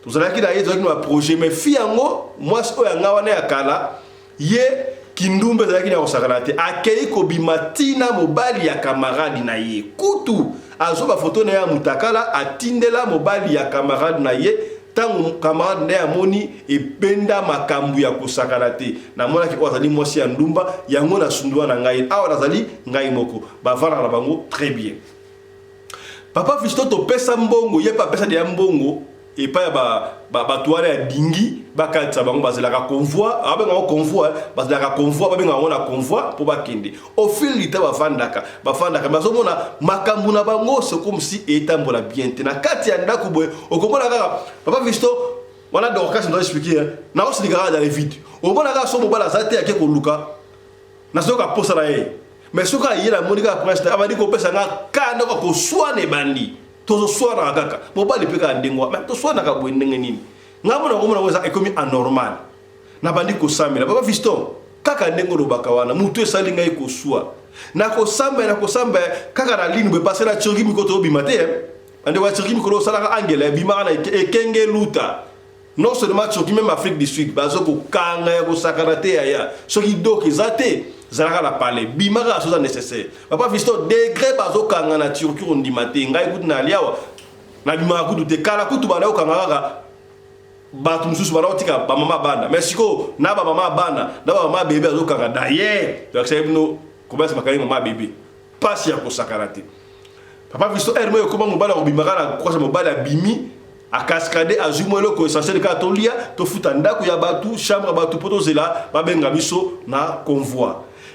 tozalaki na ye tozalaki na baprojet mais fille yango mwasi oyo ya nga wana ya kala ye kindumba ezalaki na kosakana te akei kobima ntina mobali ya kamaradi na ye kutu azwa bafoto na ye ya mutakala atindela mobali ya kamarade na ye ntango camarade nde amoni ebenda makambo ya kosakana te namonaki oyo azali mwasi ya ndumba yango nasundua na ngai awa nazali ngai moko bavandaka na bango très bien papa fisto topesa mbongo ye mpe apesa deya mbongo epai ya bato wana ya dingi bakatisa bango bazelaka convoi babenga yango convoi bazelaka convoi babenga yango na convoi mpo bakende au fil du temps bafandaka bafandaka bazomona makambo na bango c'est comme si etambola bien te na kati ya ndako boye okomona kaka papa fisto wana dorcas ndo expliquer naosilika kaka dans le vide omona kaka so mobali aza te ake koluka nazoyoka posa na ye mais soki aye namoni kaka prince abandi kopesa nga kanda kaka koswana ebandi tozoswanaka kaka mobali mpe kaka ndenge wana toswanaka boye ndenge nini ngai mona komona eza ekomi anormal nabandi kosambela papa fiston kaka ndenge olobaka wana motu esali ngai koswa nakosambela nakosambela kaka na lini boye pase na turki mikolo tobima te bandeko ya turki mikolo osalaka angela ebimaka na ekenge luta non seulement Turquie même Afrique du Sud bazo kokanga ya kosakana te yaya soki doc eza te zalaka na palais bima kaka soza nécessaire papa fiston degré bazokanga na Turquie ondima te ngai kutu na liawa nabimaka kutu te kala kutu banda kokanga kaka bato mosusu banda kotika bamama bana mais sikoyo na bamama bana na bamama bebe azokanga d'ailleurs tolakisaki bino kobasi bakangi mama bebe pasi ya kosakana te papa fiston heure moko ekoma mobali akobima kaka na kwasa mobali abimi akaskade azwi mwa eloko essentiel kaka tolia tofuta ndako ya bato chambre ya bato mpo tozela babenga biso na convoi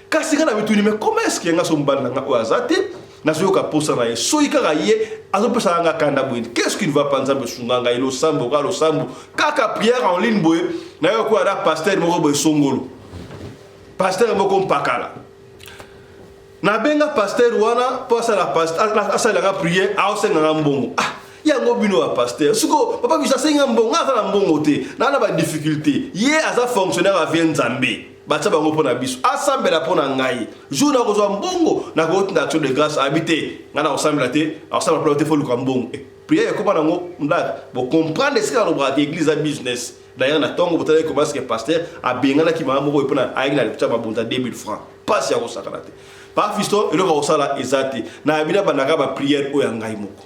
kasi ngai na mituni mais comment est ce que nga so mobali na nga oyo aza te nazoyoka posa na ye soki kaka ye azopesa nga kanda boye qu'est ce qui ne va pas nzambe esunga ngai losambo kaka losambo kaka prière en ligne boye nayoki oyo ada pasteur moko boye songolo pasteur moko mpakala nabenga pasteur wana mpo asala asalelanga prière aosenga nga mbongo ah yango bino ya pasteur siko papa biso asenga mbongo nga aza na mbongo te naa na badifficulté ye aza fonctionnaire avie nzambe batia bango mpo na biso asambela mpo na ngai jour nakozwa mbongo nakotinda action de grâce abi te ngai nakosambela te akosambela mpo te fo luka mbongo eh, prière ekoma nango ndaka bocomprendre esika alobaka te église ya business d'ailleurs na ntongo botalaki comment ce que pasteur abenganaki mama moko oyo mpona ayaki na lepita mabonza 2000 francs mpasi ya kosakana te pa fiston eloko ya kosala eza te nayebi nabandaka baprière oyo ya ngai moko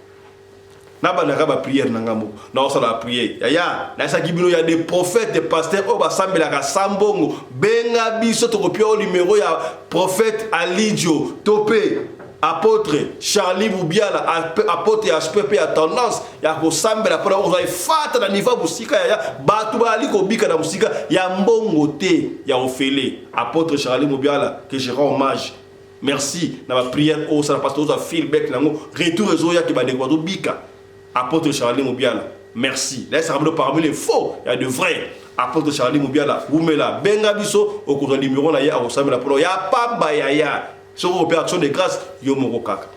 nabandaka baprière na ngai moko naosala baprière yaya nayesaki bino ya des prophètes des pasteurs oyo basambelaka sambongo benga biso tokopia oyo numero ya prophète alidio to mpe apôtre charlie mubiala apôtre ya aspect mpe ya tendance ya kosambela mpona kozwa efata na niveau ya mosika yaya bato bazali kobika na mosika ya mbongo te ya ofele apôtre charlie mubiala que je rends hommage merci na baprière oyo osala parce que ozwa feedback nango retour ezoyaki bandeko bazobika. Apôtre Charlie Mubiala, merci. Nayesaka bino parmi les faux, ya de vrai. Apôtre Charlie Mubiala, wumela, benga biso, okozwa numéro na ye akosambela mpona ya pamba yaya. Soki okope action de grâce, yo moko kaka.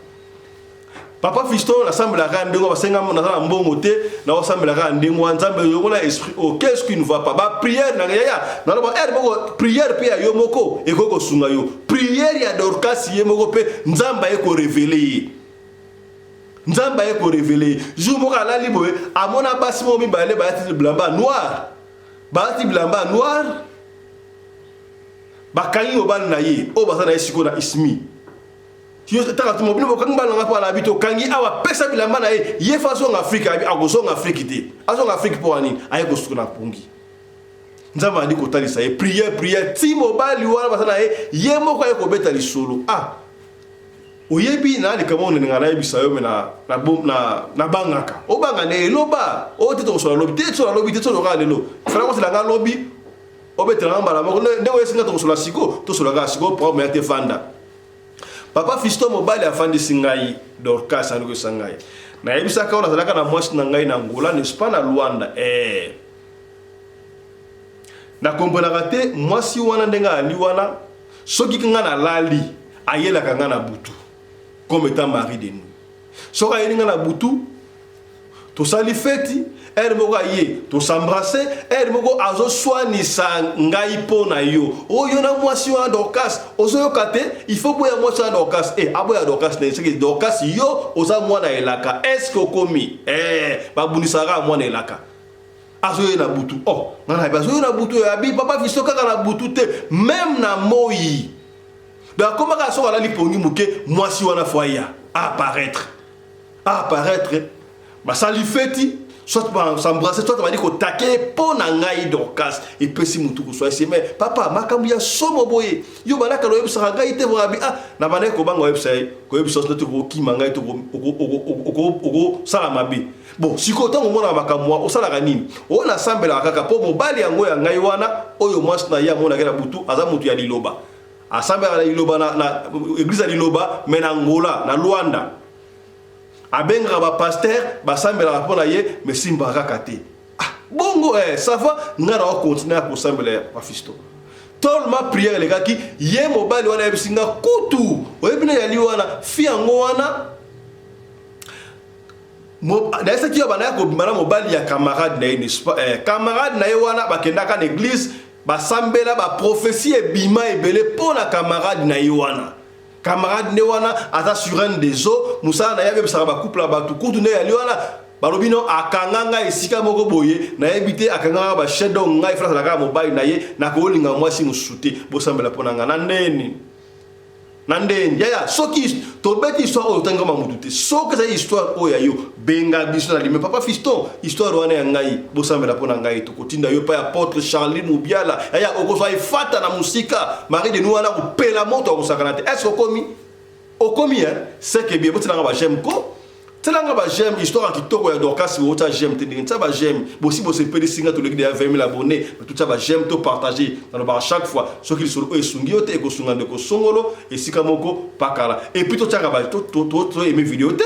Papa Fiston nasambelaka ndenge basenga naza na mbongo te, naosambelaka ndenge wana Nzambe longola esprit oyo. Qu'est-ce qui ne va pas? Ba prière na yaya, naloba heure moko prière pe ya yo moko ekoki kosunga yo. Prière ya Dorcas ye moko pe Nzambe aye ko révéler ye. Nzambe aye ko révéler ye. Jour moko alali boye, amona basi moko mibale balati bilamba noir. Balati bilamba noir. Bakangi mobali na ye oyo baza na ye sikoyo na Ismi. Yo taka tuma bino bokangi bana nga mpo alabi tokangi awa pesa bilamba na ye ye fa azonga Afrika abi akozonga Afrika te. Azonga Afrika mpo nini? Aye kosuka na pongi. Nzambe andi kotalisa ye prière prière ti mobali wana baza na ye ye moko aye kobeta lisolo. Ah oyebi na likambo oyo nalinga nayebisa yo me nabangaka obanga nde eloba oyo te tokosola lobi te tosola lobi te tosola lelo fala kosela nga lobi obetela nga mbala moko ndenge oyesi nga tokosola siko tosola kaka siko problème ya te fanda papa fiston mobali afandisi ngai Dorcas andokisa ngai nayebisaka oyo nazalaka na mwasi na ngai na Angola n'est-ce pas na Luanda eh. Nakomprenaka te mwasi wana ndenge ali wana soki nga nalali ayelaka nga na butu comme étant mari de nous soki ayeli nga na butu tosali feti heure moko aye tosembrasse heure moko azoswanisa ngai mpo na yo oyo na mwasi wana Dorcas ozoyoka te il faut boya mwasi wana Dorcas e aboya Dorcas na seke Dorcas yo oza mwana elaka est-ce okomi eh, babundisaka mwana elaka azoye na butu oh nga nayebi azoye na butu oyo abi papa fiso kaka na butu te meme na moi donc akomaka soki alali pongi moke mwasi wana fo aya apparaître apparaître basali feti soit basembrasse soit bali kotake mpo na ngai Dorcas epesi motu koswa ese mais papa makambo ya somo boye yo balaka loyebisaka ngai te borabi ah na bandaki kobanga oyebisa ye koyebisa neti okokima ngai to okosala mabe. Bon, sikoyo ntango omonaka makambo wana osalaka nini? Oyo nasambelaka kaka mpo mobali yango ya ngai wana oyo mwasi na ye amonaki na butu aza moto ya liloba. Asambelaka na liloba na, na eglise ya liloba mais na Angola, na Luanda. Abengaka ba pasteur basambelaka mpo na ye mais simbaka kaka te. Ah, bongo eh, ça va ngai na continuer ya kosambela ya Fisto. Tolma prière elekaki ye mobali wana ayebisi nga kutu oyebi na yali wana fi yango wana nayesaki yo bandaki kobima na mobali ya camarade na ye n'est-ce pas eh, camarade na ye wana bakendaka na église basambela baprofesie ebima ebele mpo na camarade na ye wana camarade nde wana aza sirène des eaux mosala na ye abebisaka bacouple ya bato kutu nde yali wana balobi no akanga ngai esika moko boye nayebi te akanga ngai bachaine donc ngai frase azalaka mobali na ye nakolinga mwasi mosusu te bosambela mpo na ngai na ndeni na ndeni yaya soki tobeti histoire oyo otangi kama mutu te soki ezali histoire oyo ya yo benga biso na lime papa fiston histoire wana ya ngai bosambela mpo na ngai tokotinda yo epai apôtre Charlie Mubiala yaya okozwa efata na mosika marie de nous wana kopela moto akosakana te est ce okomi okomi hein c'est que bien botinanga ba j'aime ko tielanga ba j'aime histoire ya kitoko ya Dorcas botia j'aime te ndenge tia ba j'aime bosi bosepelisi nga toleki deya 20 000 abonnés totia ba j'aime to partager nalobaka chaque fois soki lisolo oyo esungi yo te ekosunga ndeko songolo esika moko pakala et puis totiaka ba to to to aimer vidéo te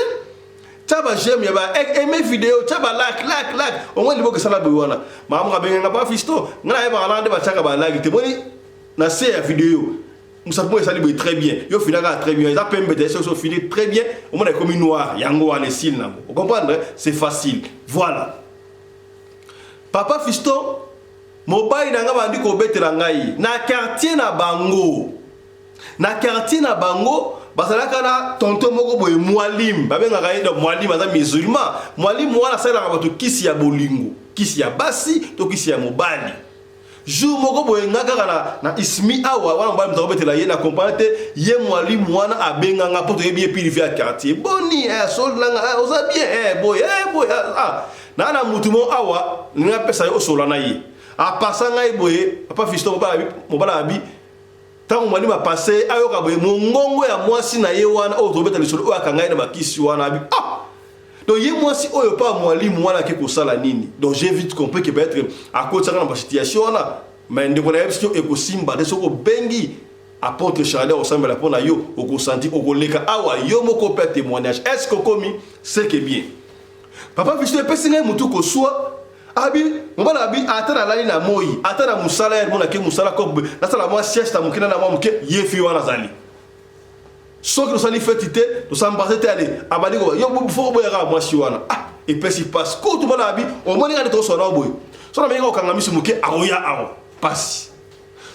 tia ba j'aime ya ba aimer vidéo tia ba like like like omoni liboko esala boye wana mama moko abenga nga pa fisto nga nayebaka nanga nde batiaka ba like te moni na se ya vidéo mosapi moko esali boye très bien yo finaka très bien eza pembe te soki ofini très bien omona ekomi noir yango wana esili nango ocomprendre c'est facile voilà papa fiston mobali na ngai bandi kobetela ngai na quartier na bango na quartier na bango bazalaka na tonton moko boye mwalim babengaka ye donc mwalim aza musulman mwalim wana asalelaka bato kisi ya bolingo kisi ya basi to kisi ya mobali jour moko boye nga kaka na, na ismi awa wana mobali moto akobetela ye na comprendre te ye mwalimu wana abenga nga mpo toyebi ye pilivi ya quartier boni eh, sol nanga eh, oza bien eh, boye eh, boye ah, ah. Naa na mutu mo awa ninga apesa ye osola na ye apasa ngai boye papa fiston mobala abi ntango mwalimu apase ayoka boye mongongo ya mwasi na ye wana oyo tobeta lisolo oyo akanga ye na bakisi wana abi ah donc ye mwasi oyo pa mwalimu wana ake kosala nini donc j'ai vite compris que peut-être akotisaka na basituation wana mais ndeko na yebisi yo ekosimba te soki obengi apôtre Charlie akosambela mpo na yo okosanti okoleka awa yo moko mpe témoignage est ce que okomi c'est que bien. Papa Fiston, epesi ngai motu koswa. Abi mobali abi ata nalali na moi, ata na mosala ya monake mosala kobe, nasala mwa sieste moke na mwa moke, ye fi wana azali. Soki tosali feti te, tosambrase te, ale abandi ko yo fo koboyaka mwasi wana. Ah, epesi pasi. Kutu mobali abi omoni ngai toswana boye, so na mengi kokanga miso moke, akoya awa pasi.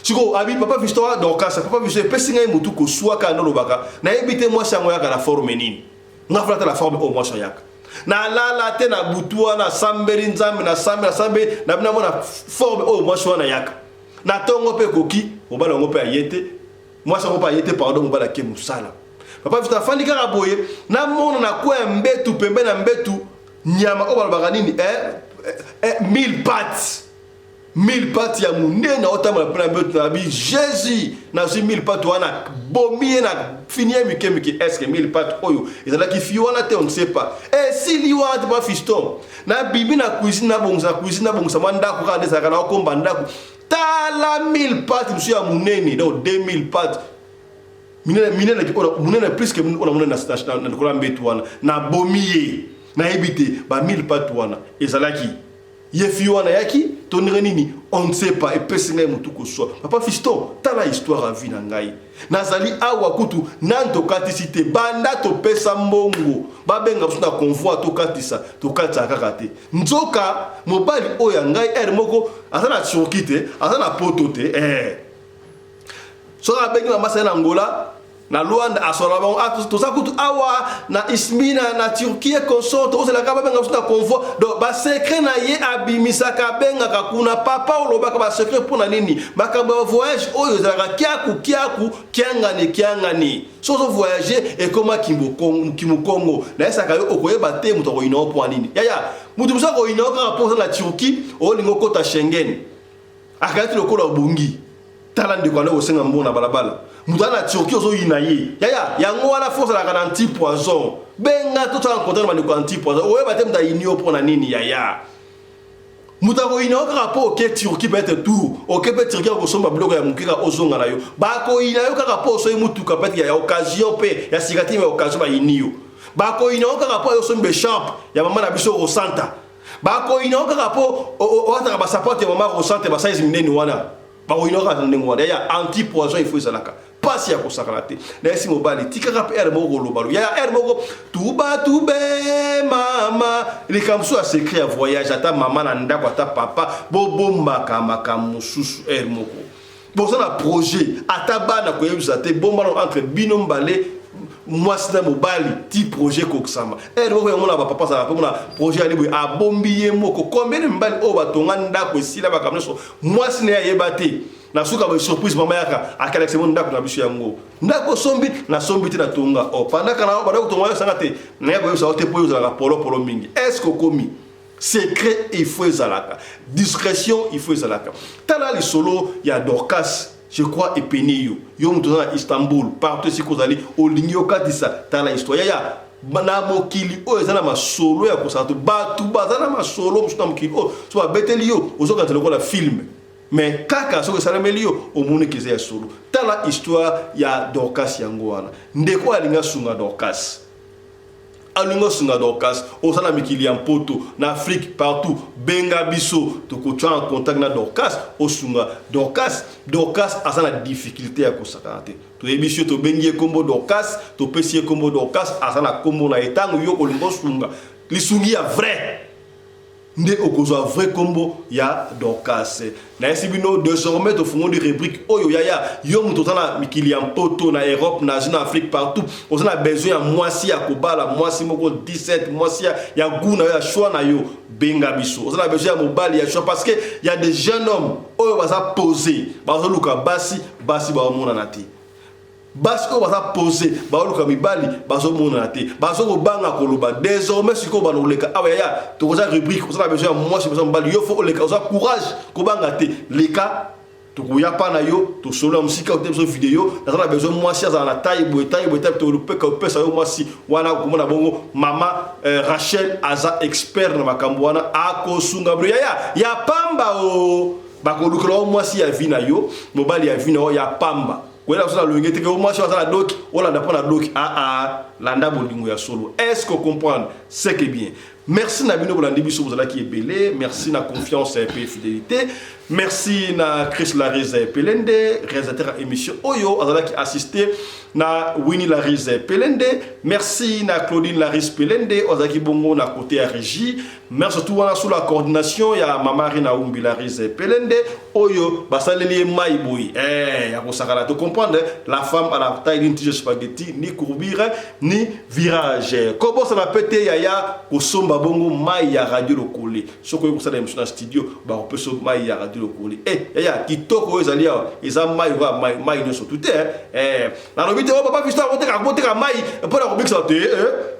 Sikoyo abi papa Fiston Dorcas, papa Fiston, epesi ngai motu koswaka, nolobaka nayebi te mwasi yango yaka na forme nini. Nga fana la forme oyo mwasi ayaka, nalala te na butu wana, nasambeli Nzambe, nasambe, nasambe na bino, namona forme oyo mwasi wana ayaka na ntongo. Mpe ekoki, mobali yango mpe aye te, mwasi yango mpe aye te, pardon, mobali ake mosala. Papa Fiston afandi kaka boye, namona na kwa ya mbetu, pembe na mbetu, nyama oyo balobaka nini, mille pattes, mille pattes ya monene, aotambola mpe na mbetu. Na bi Jésus, nazwi mille pattes wana, bomi ye na fini ye mike mike. Est-ce mille pattes oyo ezalaki fi wana te? On ne sait pas. Esili wana te. Papa Fiston, nabimi na cuisine, nabongisa na cuisine, nabongisa mwa ndako kaka nde ezalaka na okomba ndako. Tala mille pattes mosusu ya monene, donc 2000 pattes minene, minene, monene plus que oyo namoni na likolo ya mbetu wana. Nabomi ye, nayebi te ba mille pattes wana ezalaki ye fi wana yaki to ndenge nini, on ne sait pas. Epesi ngai motu koswa. Papa Fiston, tala histoire ya vie na ngai. Nazali awa kutu nani tokatisi te. Banda topesa mbongo, babenga biso na convoi, tokatisa, tokatisaka kaka te. Nzoka mobali oyo ya ngai ere moko aza na Turquie te, aza na Poto te, eh. Soki abengi mama sali na Angola, na Luanda, asola bango: ah, toza kutu awa na Izmir na Turquie, consort, tokozelaka babenga biso na convoi. Donc basecret na ye abimisaka, abengaka kuna. Papa, olobaka basecret mpo na nini? Makambo ya voyage oyo ezalaka kiaku kiaku, kiangani kiangani. So ozovoyage, ekoma kimukongo, nayesaka yo, okoyeba te moto akoyina yo mpo nini. Yaya, moto mosusu akoyina yo kaka mpo oza na Turquie, olingi okota Schengen, akayati lokola obongi. Tala ndeko wana kosenga mbongo na balabala, moto aza na Turquie, ozoyina ye. Yaya, yango wana fo ozalaka na anti poison. Benga, totala contact na bandeko anti poison. Oyeba te moto ayini yo mpo na nini. Yaya, moto akoyina yo kaka mpo oke Turquie, peut-être tour oke mpe Turquie, akosomba biloko ya moke kaka, ozonga na yo. Bakoyina yo kaka mpo osoyi mutuka, peut-être ya occasion, mpe ya sika te, ya occasion, bayini yo. Bakoyina yo kaka mpo ayo osombi écharpe ya mama na biso Rosanta. Bakoyina yo kaka mpo oataka basapato ya mama Rosante, basize minene wana. Bakoyina yo kaka ndenge wana. Yaya, anti poison il faut ezalaka. Mpasi ya kosakana te. Nayesi mobali, tikaka mpe ere moko koloba lo. Yaya, ere moko tuba tube mama, likambo mosusu ya secret ya voyage, ata mama na ndako, ata papa, bobombaka makambo mosusu. Ere moko boza na projet, ata bana koyebisa te, bombana entre bino mbale, mwasi na mobali, ti projet ekokisama. Ere moko yango na bapapa azalaka mpe mona projet ali boye, abombi ye moko. Combien de mibali oyo batonga ndako, esila makambo nyonso, mwasi na ye ayeba te? Na suka boye, surprise, mama yaka akalakisa mo ndako na biso yango. Ndako osombi, nasombi te, natonga. O pandaka na banda kotonga oyo esanga te, naya koyebisa yo te mpo oyo ozalaka polopolo mingi. Est ce que okomi secret? Il faut ezalaka discrétion, il faut ezalaka. Tala lisolo ya Dorcas, je crois epeni yo. Yo moto oza na Istanbul, partout esika ozali, olingi okatisa, tala histoire. Yaya, na mokili oyo eza na masolo ya kosala to bato baza na masolo mosusu na mokili oyo. So babeteli yo, ozokanisa lokola film, mais kaka soki esalemeli yo, omoniki eza ya solo. Tala histoire ya Dorcas yango wana. Ndeko oyo alingi asunga Dorcas, alingi osunga Dorcas, oza na mikili ya Mpoto, na Afrique, partout, benga biso, tokotia en contact na Dorcas, osunga Dorcas. Dorcas aza na difficulté ya kosakana te. Toyebi yo, tobengi ye nkombo Dorcas, topesi ye nkombo Dorcas, aza na nkombo na ye. Ntango yo olingi osunga, lisungi ya vrai nde okozwa vrai nkombo ya Dorcas. Nayesi bino, désormais tofungoli rubrique oyo. Yaya, yo moto oza na mikili ya Mpoto, na Europe, na Asie, na Afrique, partout, oza na besoin ya mwasi ya kobala, mwasi moko 17, mwasi ya goût na yo, ya choix na yo, benga biso. Oza na besoin ya mobali ya choix, parce que ya des jeunes hommes oyo baza posé, bazoluka basi, basi baomonana te. Basi oyo baza posé, baoluka mibali, bazomonana te, bazokobanga koloba. Désormais sikoyo bana koleka awa. Yaya, tokoza rubrique: oza na besoin ya mwasi, besoin mobali, yo fo oleka. Oza courage, kobanga te, leka, tokoya pa na yo, tosolola mosika ote biso video: naza na besoin mwasi azala na taille boye, taille boye, taille. Topeka opesa yo mwasi wana. Komona bongo mama Rachel aza expert na makambo wana, akosunga bino. Yaya, ya pamba o bakolukela yo mwasi ya vie na yo, mobali ya vie na yo, ya pamba. Koyela biso na longe te ke mwasi oyo aza na doki, olanda mpo na doki. Aa, landa bolingo ya solo. Est ce que comprendre? C'est que bien. Merci na bino bolandi biso, bozalaki ebele. Merci na confiance mpe fidélité. Merci na Chris Larise Pelende, réalisateur ya émission oyo, azalaki assisté na Winnie Larise Pelende. Merci na Claudine Larise Pelende, azalaki bongo na côté ya régie. Merci surtout wana sous la coordination ya Mama Rina Umbi Larise Pelende, oyo basaleli ye mai boye ya kosakana. To comprendre, la femme à la taille d'une tige spaghetti, ni courbure ni virage. Kobosana pe te, yaya, kosomba bongo mai ya Radio Lokole. Soki oyo kosala émission na studio, bakopesa mai ya Radio Lokole. Yaya, kitoko oyo ezali awa, eza mai oyo mai, mai nyonso tu te. Nalobi te, o papa Fiston akoteka mai mpona kobikisa bato te.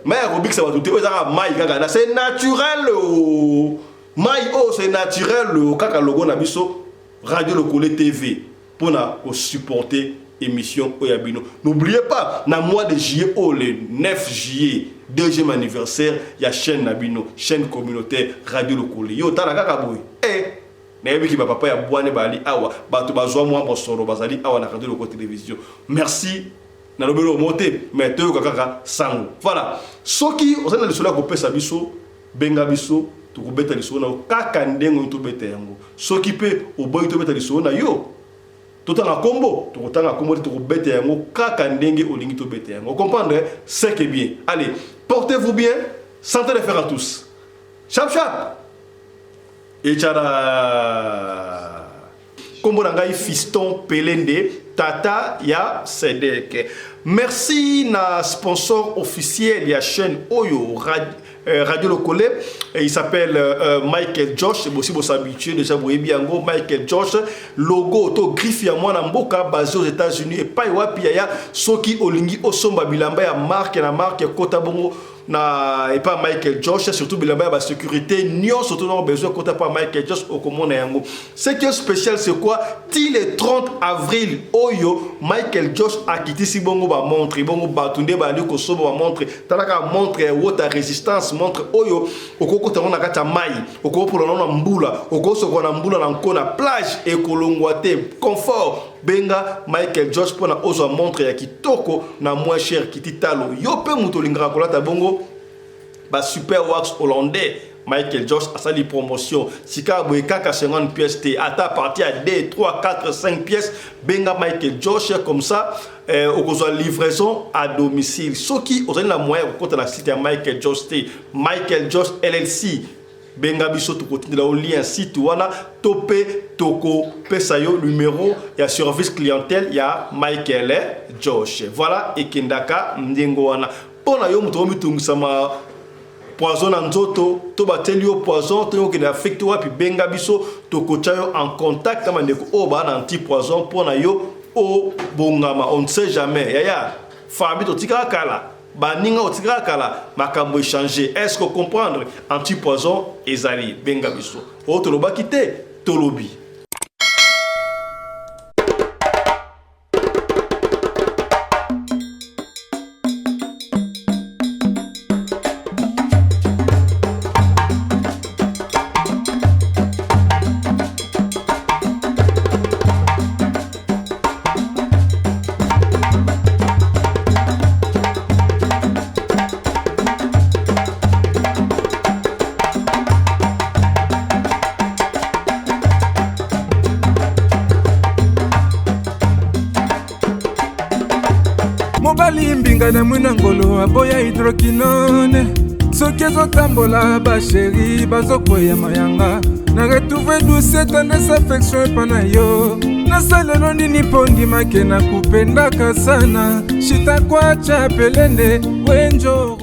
Mai ya kobikisa bato te, oyo ezaka mai kaka na c'est naturel. O mai oyo c'est naturel. O kaka logo na biso Radio Lokole TV mpona kosupporter émission oyo ya bino. N'oubliez pas, na mois de juillet oyo, le 9 juillet, deuxième anniversaire ya chaîne na bino, chaîne communautaire Radio Lokole. Yo tala kaka boye, nayebiki bapapa ya bwane bali awa, bato bazwa mwa mosolo bazali awa na Radio Lokole Télévision. Merci. Nalobeli omo te, mais toyoka kaka sango. Voilà, soki ozali na lisolo ya kopesa biso, benga biso, tokobeta lisolo na yo kaka ndenge oyo tobeta yango. Soki mpe oboyi tobeta lisolo na yo, totanga kombo, tokotanga kombo te, tokobeta yango kaka ndenge olingi tobeta yango. Comprendre, c'est que bien. Allez, portez-vous bien, santé de fer à tous. Chap chap echara. Kombo na ngai Fiston Pelende, tata ya Sedek. Merci na sponsor officiel ya chaîne oyo, Radio Lokole. Il s'appelle Michael Josh. Bosi bos'habitué déjà, boyebi yango. Michael Josh, logo to griffe ya mwana mboka, basé aux États-Unis. Epai wapi, yaya, soki olingi osomba bilamba ya marque na marque, kota bongo na epa Michael Josh, surtout bilamba ya basécurité nyonso to na besoin, kota pa Michael Josh, okomona yango. Ce qui est spécial, c'est quoi? Ti le 30 avril oyo, Michael Josh akitisi bongo bamontre. Bongo bato nde bandi kosomba bamontre. Talaka montre ya water résistance, montre oyo okokota yango na kati ya mai, okopola nango na mbula, okosokola na mbula na nko na plage, ekolongwa te. Confort. Benga Michael Josh mpona ozwa montre ya kitoko na moins cher, kiti talo. Yo mpe moto olingaka kolata bongo ba super wax hollandais, Michael Josh asali promotion sika boye, kaka 50 pièces te, ata partir ya 2 3 4 5 pièces, benga Michael Josh, comme ça okozwa livraison à domicile. Soki ozali na moyen ya kokota na site ya Michael Josh te, Michael Josh LLC, benga biso, tokotindela yo lien site wana, to mpe tokopesa yo numéro ya service clientèle ya Michael Josh. Voilà, ekendaka ndenge wana. Mpo na yo moto omitungisama, poison na nzoto, to batieli yo poison, to okende Afrique to wapi, benga biso, tokotya yo en contact na bandeko oyo baa na anti poison mpo na yo obongama. On ne sait jamais, yaya. Famille totikaka kala, baninga otikaka kala, makambo échange. Est ce que comprendre? Anti poison ezali, benga biso. Oyo tolobaki te, tolobi. Mobali mbinga na mwina ngolo aboya hydroquinone. Soki ezotambola, bachéri bazokweya mayanga. Na retrouve douce tendresse affection epa na yo. Nasalelo nini mpo ndimake nakupendaka sana? Shitakwacha Pelende wenjo.